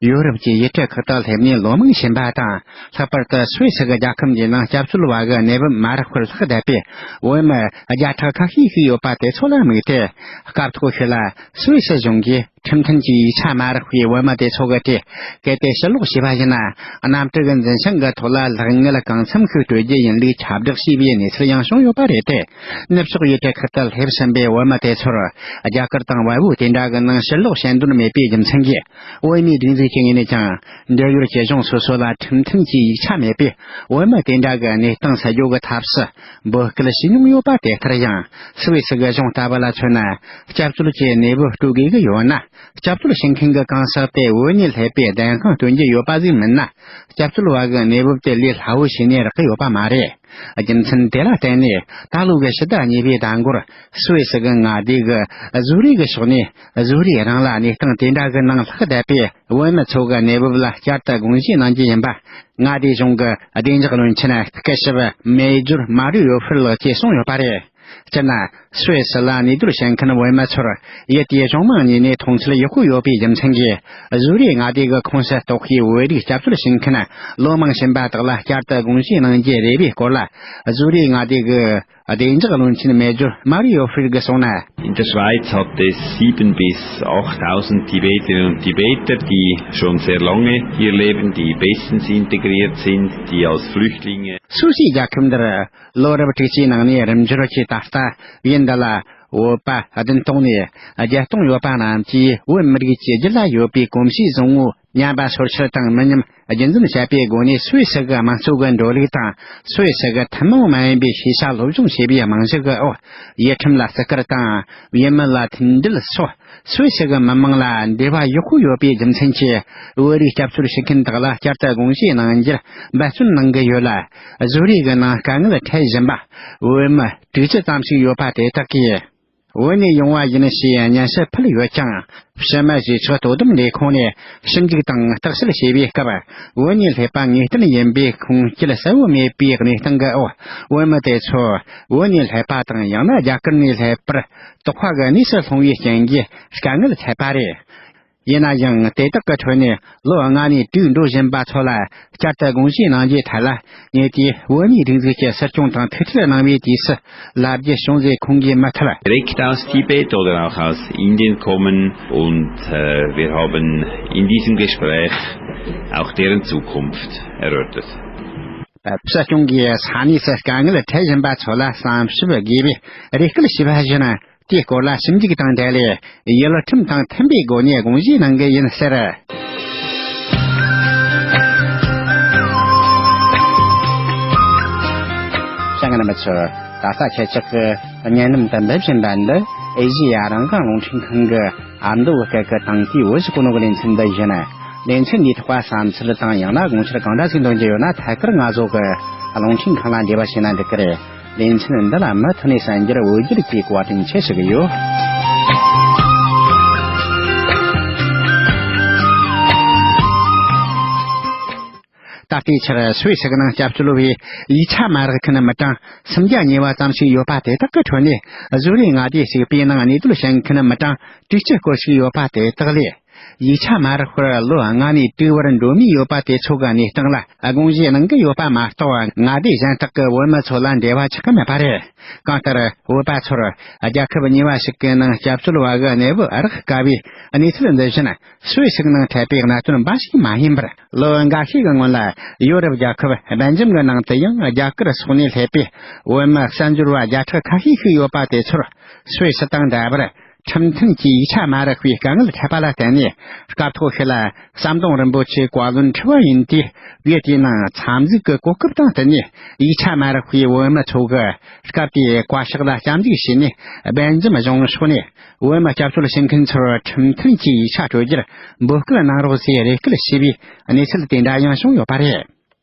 ཡོ་རོབ་ཀྱི་ཡུལ་གྲུ་ཁག་ཏུ་སླེབས་ནས་ལོ་མང་ཕྱིན་པ་དང་། ལྷག་པར་དུ་སུད་སི་གི་རྒྱལ་ཁབ་འདིའི་ནང་སྐྱབས་བཅོལ་བ་གི་གནས་བབ་མ་རག་པར་ལྷག་བསྡད་པའི་བོད་མི་བརྒྱ་ཕྲག་ཁ་ཤས་ཤིག་ཡོད་པ་དེ་ཚོ་ལ་དམིགས་ཏེ། སྐབས་ཐོག་ཤིག་ལ་སུད་སི་གཞུང་གིས་ཁྲིམས་མཐུན་གྱི་ཡིག་ཆ་མ་རག་པའི་བོད་མི་དེ་ཚོ་གི་གྲས་གལ་ཏེ་ཕྱིར་ལོག་བྱས་པ་ཡིན་ན། གནམ་གྲུ་གི་འཛིན་བྱང་གི་ཐོག་ལ་ལྷག་དངུལ་གང་འཚམ་ཞིག་སྤྲོད་རྒྱུ་ཡིན་ལུགས་ཁྱབ་བསྒྲགས་བྱས་པའི་གནས་ཚུལ་ཡང་བྱུང་ཡོད་པ་རེད་དེ། ནུབ་ཕྱོགས་ཡུལ་གྲུ་ཁག་ཏུ་སླེབས་ཟིན་པའི་བོད་མི་དེ་ཚོར་རྒྱ་གར་དང་བལ་པོ་དེ་འདྲ་གི་ནང་ཕྱིར་ལོག་བྱེད་འདོད་མེད་པའི་རྒྱུ་མཚན་གྱིས། བོད་མིའི་སྒྲིག་འཛུགས་ཀྱི་ངོས་ནས་ཀྱང་འབྲེལ་ཡོད་སྤྱི་གཞུང་སོ་སོ་ལ་ཁྲིམས་མཐུན་གྱི་ཡིག་ཆ་མེད་པས། བོད་མི་དེ་འདྲ་གི་གནས་སྟངས་སེལ་རྒྱུ་གི་ཐབས་སུ་འབོད་སྐུལ་བྱེད་མྱོང་ཡོད་པ་དེ་ལྟར་ཡང་། སུད་སི་གི་གཞུང་ལྟ་བུ་ལ་མཚོན་ན། སྐྱབས་བཅོལ་གྱི་གནས་བབ་སྤྲོད་དགོས་ཀྱི་ཡོད་ན། སྐྱབས་བཅོལ་བྱེད་མཁན་གྱི་གང་ཟག་དེ་བོད་ནས་སླེབས་པའི་བདེན་དཔང་སྟོན་རྒྱུ་ཡོད་པ་ཟིག་མིན་ན། སྐྱབས་བཅོལ་བ་གི་གནས་བབ་དེ་ལས་སླ་བོ་བྱས་ནས་རག་གི་ཡོད་པ་མ་རེད། རྒྱུ་མཚན་དེ་ལ་བརྟེན་ནས། ད་ལོ་གི་ཕྱི་ཟླ་གཉིས་པའི་ཟླ་འགོར། སུད་སི་གི་མངའ་སྡེ་གི་ཟུ་རིག་གི་ཕྱོགས་ནས། ཟུ་རིག་རང་ལ་གནས་སྟངས་དེ་འདྲ་གི་ནང་ལྷག་བསྡད་པའི་བོད་མི་ཚོ་གི་གནས་བབ་ལ་བསྐྱར་དུ་དགོངས་བཞེས་གནང་རྒྱུ་ཡིན་པ། མངའ་སྡེ་གཞུང་གི་བདེ་འཇགས་བློན་ཆེན་སྐུ་ཞབས་མེ་ཇོར་མ་རི་ཡོ་ཧྥིལ་ལགས་ཀྱིས་གསུངས་ཡོད་པ་རེད། སྤྱིར་ན། སུད་སི་ལ་གནས་སྡོད་བྱེད་མཁན་བོད་མི་ཚོར་ཡུལ་དེའི་གཞུང་མང་གཉིས་ནས་མཐོང་ཚུལ་ཡག་པོ་ཡོད་པའི་རྒྱུ་མཚན་གྱིས། ཟུ་རིག་མངའ་སྡེ་གི་ཁོངས་སུ་གཏོགས་པའི་བོད་རིགས་སྐྱབས་བཅོལ་བྱེད་མཁན་ལོ་མང་ཕྱིན་པ་དག་ལ་བསྐྱར་དུ་དགོངས་བཞེས་གནང་རྒྱུ་རེ་བའི་སྐོར་ལ། ཟུ་རིག་མངའ་སྡེ་གི་བདེ་འཇགས་བློན་ཆེན་མེ་ཇོར་མ་རི་ཡོ་ཧྥིལ་གྱིས་གསུངས་ན། In der Schweiz hat es sieben bis achttausend Tibeterinnen und Tibeter, die schon sehr lange hier leben, die bestens integriert sind, die als Flüchtlinge སུད་སི་རྒྱལ་ཁབ་འདིར། ལོ་རབས་དྲུག་ཅུའི་ནང་ནས་རིམ་འབྱོར་གྱིས་ད་ལྟ་ཡུལ་འདི་ལ་བོད་པ་བདུན་སྟོང་ནས་བརྒྱད་སྟོང་ཡོད་པ་རྣམས་ཀྱིས་བོད་མི་རིགས་ཀྱི་རྒྱུད་ལ་ཡོད་པའི་གོམས་གཤིས་བཟང་བོ་ཉམས་པ་སོར་ཆུད་དང་མི་ཉམས་རྒྱུན་འཛིན་བྱེད་པའི་སྒོ་ནས། སུད་སི་གི་དམངས་གཙོ་གི་འགྲོ་ལུགས་དང་། སུད་སི་གི་ཐུན་མོང་མ་ཡིན་པའི་ཤེས་བྱ་སློབ་སྦྱོང་བྱས་པའི་རྨང་གཞི་གི་འོག་ཡུལ་ཁྲིམས་ལ་བརྩི་བཀུར་དང་། ཡུལ་མི་ལ་མཐུན་སྒྲིལ་སོགས། སུད་སི་གི་མི་མང་ལ་འབྲེལ་བ་ཡག་པོ་ཡོད་པའི་རྒྱུ་མཚན་གྱིས། བོད་རིགས་སྐྱབས་བཅོལ་བྱེད་མཁན་དག་ལ་བསྐྱར་དུ་དགོངས་བཞེས་གནང་རྒྱུར་འབད་བརྩོན་གནང་གི་ཡོད་ལ། ཟུ་རིག་གི་ནང་དཀའ་ངལ་འཕྲད་བཞིན་པ་བོད་མི་དྲུག་ཅུ་ཙམ་ཞིག་ཡོད་པ་དེ་དག་གིས། བོད་ནས་ཡོང་བ་ཡིན་ཞེས་སྙན་ཞུ་ཕུལ་ཡོད་ཀྱང་། ཕྱི་མི་གཞིས་ཆགས་དོ་དམ་ལས་ཁུངས་ནས་ཞིབ་འཇུག་དང་བརྟག་དཔྱད་བྱས་པའི་སྐབས། བོད་ནས་སླེབས་པ་ངེས་གཏན་ཡིན་པའི་ཁུངས་སྐྱེལ་གསལ་བོ་མེད་པའི་གནས་སྟངས་ཀྱི་འོག་བོད་མི་དེ་ཚོ་བོད་ནས་སླེབས་པ་དང་། ཡང་ན་རྒྱ་གར་ནས་སླེབས་པར་དོགས་པ་གི་གནས་སུ་ལྷུང་བའི་རྐྱེན་གྱིས་དཀའ་ངལ་འཕྲད་པ་རེད། ཡིན་ན་ཡང་། དེ་དག་གི་ཁྲོད་ནས་ལོ་ལྔ་ནས་དྲུག་འགྲོ་བཞིན་པ་ཚོ་ལ་བསྐྱར་དུ་དགོངས་བཞེས་གནང་རྒྱུའི་ཐད་ལ། ངེད་ཀྱིས་བོད་མིའི་སྒྲིག་འཛུགས་ཀྱི་སྲིད་སྐྱོང་དང་ཐུག་འཕྲད་གནང་བའི་དུས་སུ། ལབ་རྒྱུ་བྱུང་ཟེར་ཁོང་གིས་མི་ཐུབ། Direkt aus Tibet oder auch aus Indien kommen und, äh, wir haben in diesem Gespräch auch deren Zukunft erörtert. སྲིད་སྐྱོང་གིས་ས་གནས་སུ་དཀའ་ངལ་འཕྲད་བཞིན་པ་ཚོ་ལ་བསམ་ཞིབ་དགོས་པའི་རེ་སྐུལ་ཞུས་པ་བཞིན། དེའི་སྐོར་ལ་ཞིབ་འཇུག་དང་འབྲེལ་ཡུལ་ཁྲིམས་དང་མཐུན་པའི་སྒོ་ནས་དགོངས་བཞེས་གནང་གི་ཡིན་ཟེར། ཤ་ང་ན་མི་ཚོ། ད་ལྟ་ཁྱེད་ཅག་གི་བརྙན་ལམ་དུ་འབེབས་བཞིན་པ་འདི་ཨེ་ཤེ་ཡ་རང་དབང་རླུང་འཕྲིན་ཁང་གི་ཨ་མདོ་བོད་སྐད་ཀྱི་དང་ཐོག་བོད་ཀྱི་གོ་ནོ་གི་ལེ་ཚན་འདི་ཡིན། ལེ་ཚན་འདིའི་ཐོག་བསམ་ཚུལ་དང་ཡང་ན་དགོངས་འཆར་གང་འདྲ་ཞིག་འདོན་རྒྱུ་ཡོད་ན། ཐད་ཀར་ང་ཚོ་གི་རླུང་འཕྲིན་ཁང་ལ་འབྲེལ་བ་བྱས་ན་འགྲིག་གི་རེད། ལེ་ཚན་འདི་ལ་མུ་མཐུད་ནས་གསན་རྒྱུར་འོས་བསྡུ་གྱིས་བཀའ་དྲིན་ཆེ་ཞུ་གི་ཡོད། ད་ལྟའི་ཆར་སུད་སི་གི་ནང་སྐྱབས་བཅོལ་བའི་ཡིག་ཆ་མ་རག་མཁན་མི་གྲངས་སུམ་བརྒྱ་ཉེ་བ་ཙམ་ཞིག་ཡོད་པ་དེ་དག་གི་ཁྲོད་ནས། ཟུ་རིག་མངའ་སྡེ་ཞིག་པའི་ནང་གནས་སྡོད་བྱེད་མཁན་མི་གྲངས་དྲུག་ཅུ་སྐོར་ཞིག་ཡོད་པ་དེ་དག་ལས། ཡིག་ཆ་མ་རག་པར་ལོ་ལྔ་ནས་དྲུག་བར་འགྲོ་མུས་ཡོད་པ་དེ་ཚོ་གི་གནས་སྟངས་ལ་དགོངས་བཞེས་གནང་གི་ཡོད་པ་མ་གཏོགས། མངའ་སྡེ་གཞན་དག་གི་བོད་མི་ཚོ་ལ་འབྲེལ་བ་ཆགས་ཀྱི་མེད་པ་རེད། གང་ལྟར། བོད་པ་ཚོར་རྒྱལ་ཁབ་གཉིས་པ་ཞིག་གི་ནང་སྐྱབས་བཅོལ་བ་གི་གནས་བབ་རག་དཀའ་བའི་གནས་ཚུལ་འདི་བཞིན། སུད་སི་ནང་འཕྲད་པའི་གནད་དོན་འབའ་ཞིག་མ་ཡིན་པར། ལོ་འགའ་ཤས་ཀྱི་སྔོན་ལ་ཡོ་རོབ་རྒྱལ་ཁབ་སྦེལ་ཇམ་གྱི་ནང་དུ་ཡང་རྒྱ་གར་སོགས་ནས་སླེབས་པའི་བོད་མི་གསར་འབྱོར་བ་བརྒྱ་ཕྲག་ཁ་ཤས་ཤིག་ཡོད་པ་དེ་ཚོར། སུད་སི་དང་འདྲ་བར། ཁྲིམས་མཐུན་གྱི་ཡིག་ཆ་མ་རག་པའི་དཀའ་ངལ་འཕྲད་པ་ལ་བརྟེན་ནས། སྐབས་ཐོག་ཤིག་ལ་ཟམ་གདོང་རིན་པོ་ཆེ་བཀའ་བློན་ཁྲི་པ་ཡིན་དུས། ཡུལ་དེའི་ནང་ཚ་འཛུགས་ཀྱི་གོ་སྐབས་དང་བསྟུན་ནས། ཡིག་ཆ་མ་རག་པའི་བོད་མི་ཚོ་གིས་སྐབས་དེའི་བཀའ་ཤག་ལ་སྐྱབས་འཇུག་བྱས་ནས། སྦེལ་ཇམ་གཞུང་ཕྱོགས་ནས་བོད་མི་སྐྱབས་བཅོལ་བྱེད་མཁན་ཚོར་ཁྲིམས་མཐུན་གྱི་ཡིག་ཆ་སྤྲོད་རྒྱུར་འབོད་སྐུལ་གནང་རོགས་ཞེས་རེ་སྐུལ་བྱས་པའི་གནས་ཚུལ་དེ་འདྲ་ཡང་བྱུང་ཡོད་པ་རེད།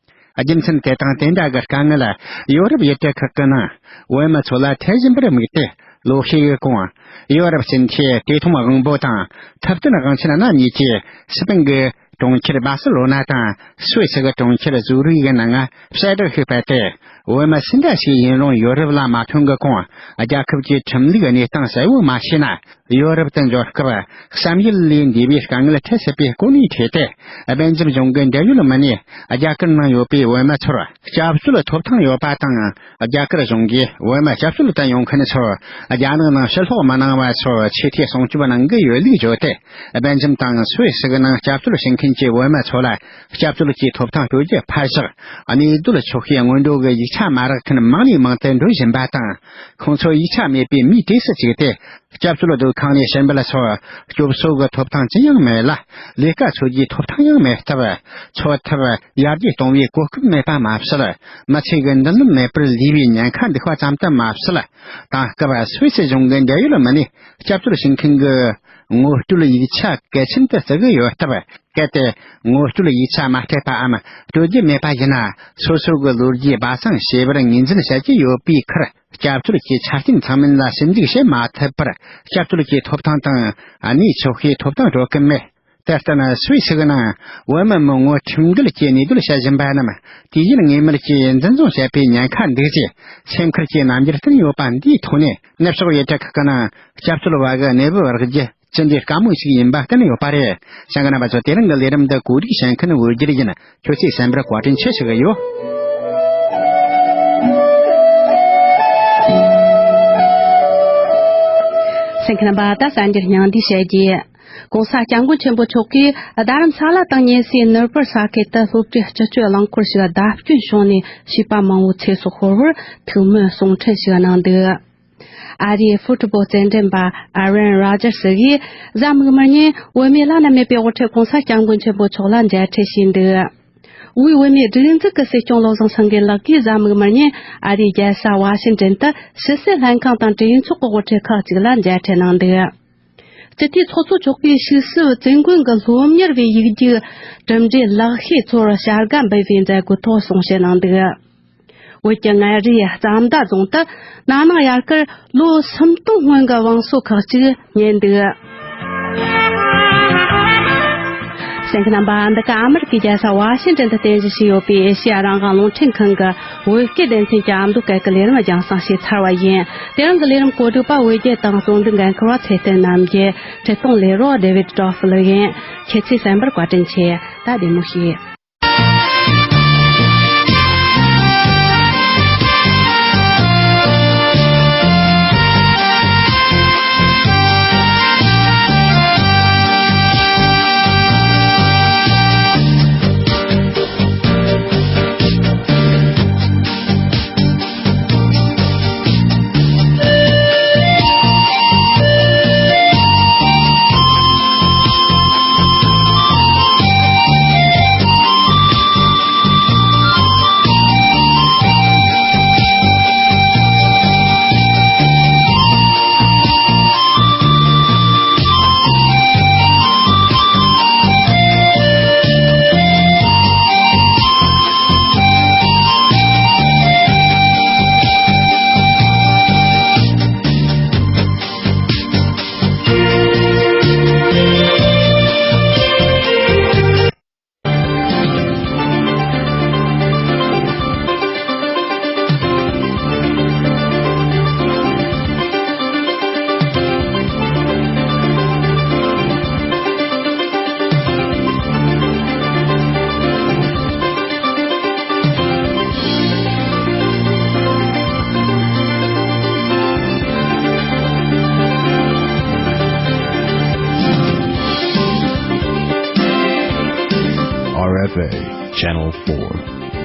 རྒྱུ་མཚན་དེ་དང་དེ་འདྲ་གི་དཀའ་ངལ་ཡོ་རོབ་ཡུལ་གྲུ་ཁག་གི་ནང་བོད་མི་ཚོ་ལ་འཕྲད་བཞིན་པར་དམིགས་ཏེ། ལོ་ཤས་ཀྱི་གོང་ཡོ་རོབ་སྤྱི་འཐུས་བཀྲས་མཐོང་དབང་པོ་དང་ཐུབ་བསྟན་དབང་ཆེན་རྣམ་གཉིས་ཀྱིས་སི་པན་གྱི་གྲོང་ཁྱེར་སྦ་སི་ལོ་ན་དང་སུད་སི་གི་གྲོང་ཁྱེར་ཛུ་རིག་གི་ནང་ང་ཕྱག་བསྒྲགས་ཤིག་སྤེལ་ཏེ། བོད་མི་སུ་འདྲ་ཞིག་ཡིན་རུང་ཡོ་རོབ་ལ་མ་ཐོན་གི་གོང་རྒྱལ་ཁབ་ཀྱི་ཁྲིམས་ལུགས་གནས་སྟངས་གསལ་བོ་མ་ཤེས་ན། ཡོ་རོབ་ཏུ་འབྱོར་སྐབས་བསམ་ཡུལ་ལས་འདས་པའི་དཀའ་ངལ་འཕྲད་སྲིད་པའི་སྐོར་ནས་བྲིས་ཏེ། སྦེལ་ཇམ་གཞུང་གི་འབྲེལ་ཡོད་མི་སྣས་རྒྱ་གར་ནང་ཡོད་པའི་བོད་མི་ཚོར་སྐྱབས་བཅོལ་ཐོབ་ཐང་ཡོད་པ་དང་། རྒྱ་གར་གཞུང་གིས་བོད་མི་སྐྱབས་བཅོལ་དུ་ཡོང་མཁན་ཚོར་རྒྱ་ནག་ནང་ཕྱིར་ལོག་མི་གནང་བ་ཚོར་ཆེས་མཐོའི་སྲུང་སྐྱོབ་གནང་གི་ཡོད་ལུགས་བརྗོད་དེ། སྦེལ་ཇམ་དང་སུད་སི་གི་ནང་སྐྱབས་བཅོལ་བྱེད་མཁན་གྱི་བོད་མི་ཚོ་ལ་སྐྱབས་བཅོལ་གྱི་ཐོབ་ཐང་སྤྲོད་རྒྱུ་ཕར་བཞག་གནས་སྡོད་ཆོག་ཤེས་སྔོན་འགྲོ་གི་ཡིག་ཆ་མ་རག་མཁན་མང་ནས་མང་དུ་འགྲོ་བཞིན་པ་དང་། ཁོང་ཚོ་ཡིག་ཆ་མེད་པའི་མིའི་གྲས་སུ་བཅུག་སྟེ། སྐྱབས་བཅོལ་སྡོད་ཁང་ནས་ཕྱིར་འབུད་སོགས་སྐྱོབ་གསོ་གི་ཐོབ་ཐང་ཅི་ཡང་མེད་ལ། ལས་ཀ་འཚོལ་རྒྱུའི་ཐོབ་ཐང་ཡང་མེད་སྟབས། འཚོ་ཐབས་ཡར་རྒྱས་གཏོང་བའི་གོ་སྐབས་མེད་པ་མ་ཟད། མི་ཚེ་གི་མདུན་ལམ་མེད་པར་ལུས་པའི་ཉེན་ཁ་འདུག་པ་ཙམ་དུ་མ་ཟད། དེང་སྐབས་སུད་སི་གཞུང་གི་འབྲེལ་ཡོད་མི་སྣས་སྐྱབས་བཅོལ་བྱེད་མཁན་གྱི་ངོ་སྤྲོད་ཡིག་ཆ་གལ་ཆེན་དུ་བརྩི་གི་ཡོད་སྟབས། གལ་ཏེ་ངོ་སྤྲོད་ཡིག་ཆ་མ་སྤྲད་པའམ་སྤྲོད་རྒྱུ་མེད་པ་ཡིན་ན། སོ་སོ་གི་ལོ་རྒྱུས་སྦ་གསང་བྱས་པར་ངོས་འཛིན་བྱ་རྒྱུ་ཡོད་པའི་ཁར། སྐྱབས་བཅོལ་གྱི་ཆ་རྐྱེན་ཚང་མིན་ལ་ཞིབ་འཇུག་བྱེད་མ་ཐུབ་པར། སྐྱབས་བཅོལ་གྱི་ཐོབ་ཐང་དང་གནས་ཆོག་ཤེས་ཐོབ་ཐང་སྤྲོད་ཀྱི་མེད། དེ་ལྟར་ན་སུད་སི་གི་ནང་བོད་མི་མང་པོ་ཁྲིམས་འགལ་གྱི་གནས་སྡོད་བྱེད་བཞིན་པ་རྣམས་དུས་ཡུན་ངེས་མེད་ཀྱིས་འཛིན་བཟུང་བྱེད་པའི་ཉེན་ཁ་འདུག་ཅེས་སེམས་ཁུར་གྱིས་རྣམ་འགྱུར་བསྟན་ཡོད་པ་འདིའི་ཐོག་ནས། ནུབ་ཕྱོགས་ཡུལ་གྲུ་ཁག་གི་ནང་སྐྱབས་བཅོལ་བ་གི་གནས་བབ་རག་རྒྱུ་ཅི་འདྲའི་དཀའ་མོ་ཞིག་ཡིན་པ་བསྟན་ཡོད་པ་རེད། བྱང་གི་རྣམ་པ་ཚོ། དེ་རིང་གི་ལས་རིམ་འདི་གོ་སྒྲིག་བྱེད་མཁན་འོད་སྒྱུར་ཡིན། ཁྱོད་ཚོས་གསན་པར་བཀའ་དྲིན་ཆེ་ཞུ་གི་ཡོད། གསན་མཁན་རྣམ་པ། ད་གསར་འགྱུར་སྙིང་བསྡུས་བཤད་རྒྱུ། ༸གོང་ས་༸སྐྱབས་མགོན་ཆེན་པོ་མཆོག་གིས་རྡ་རམ་ས་ལ་དང་ཉེ་སའི་ནུར་པུར་ས་ཁུལ་དུ་སློབ་གྲྭའི་སྤྱི་སྤྱོད་རླངས་འཁོར་ཞིག་བརྡབ་སྐྱོན་བྱུང་ནས་བྱིས་པ་མང་པོའི་ཚེ་སྲོག་ཤོར་བར་ཐུགས་སྨོན་གསུང་འཕྲིན་ཞིག་གནང་འདུག་ཨ་རིའི་ཧྥུ་ཊི་བོལ་རྩེད་འགྲན་པ་ཨ་རོན་རོ་ཇར་སི་གིས་གཟའ་མིག་དམར་ཉིན་བོད་མིའི་བླ་ན་མེད་པའི་དབུ་ཁྲིད་༸གོང་ས་༸སྐྱབས་མགོན་ཆེན་པོ་མཆོག་ལ་མཇལ་འཕྲད་བྱས་འདུག་དབུས་བོད་མིའི་སྒྲིག་འཛུགས་ཀྱི་སྲིད་སྐྱོང་བློ་བཟང་སེང་གེ་ལགས་ཀྱིས་གཟའ་མིག་དམར་ཉིན་ཨ་རིའི་རྒྱལ་ས་ཝ་ཤིང་ཏན་དུ་ཕྱི་སྲིད་ལྷན་ཁང་དང་གྲོས་ཚོགས་ཀྱི་དབུ་ཁྲིད་ཁག་ཅིག་ལ་མཇལ་འཕྲད་གནང་འདུག་སྤྱི་འཐུས་ཚོགས་གཙོ་མཆོག་གིས་ཕྱུགས་བསིལ་བཙུན་དགོན་གྱི་སློབ་གཉེར་བའི་ཡིག་རྒྱུགས་གྲུབ་འབྲས་ལེགས་ཤོས་ཚོར་བྱ་དགའ་འབུལ་བའི་མཛད་སྒོའི་ཐོག་གསུང་བཤད་གནང་འདུག་བོད་ཀྱི་མངའ་རིས་རྩ་མདའ་རྫོང་དུ་ན་ནིང་དབྱར་ཁར་ལོ་སུམ་སྟོང་སྔོན་གྱི་བང་སོ་ཁག་ཅིག་རྙེད་འདུག་གསན་མཁན་རྣམ་པ། འདི་ག་ཨ་མི་རི་ཀའི་རྒྱལ་ས་ཝ་ཤིང་ཏན་དུ་རྟེན་གཞི་བྱས་ཡོད་པའི་ཨེ་ཤེ་ཡ་རང་དབང་རླུང་འཕྲིན་ཁང་གི་བོད་སྐད་སྡེ་ཚན་གྱི་ཨ་མདོ་སྐད་ཀྱི་ལས་རིམ་རྒྱང་སྲིང་བྱས་ཚར་བ་ཡིན། དེ་རིང་གི་ལས་རིམ་གོ་སྒྲིག་པ་བོད་རྒྱལ་དང་གཙོ་འདུན་འགན་འཁུར་བ་ཚེ་བརྟན་རྣམ་རྒྱལ། ཁྲིད་གཏོང་ལས་རོགས་ཌེ་ཝིད་ཀྲོ་ཧྥི་ལི་ཡིན། ཁྱེད་ཚོས་གསན་པར་བཀའ་དྲིན་ཆེ། ད་བདེ་མོ་བྱོས། R F A, Channel four.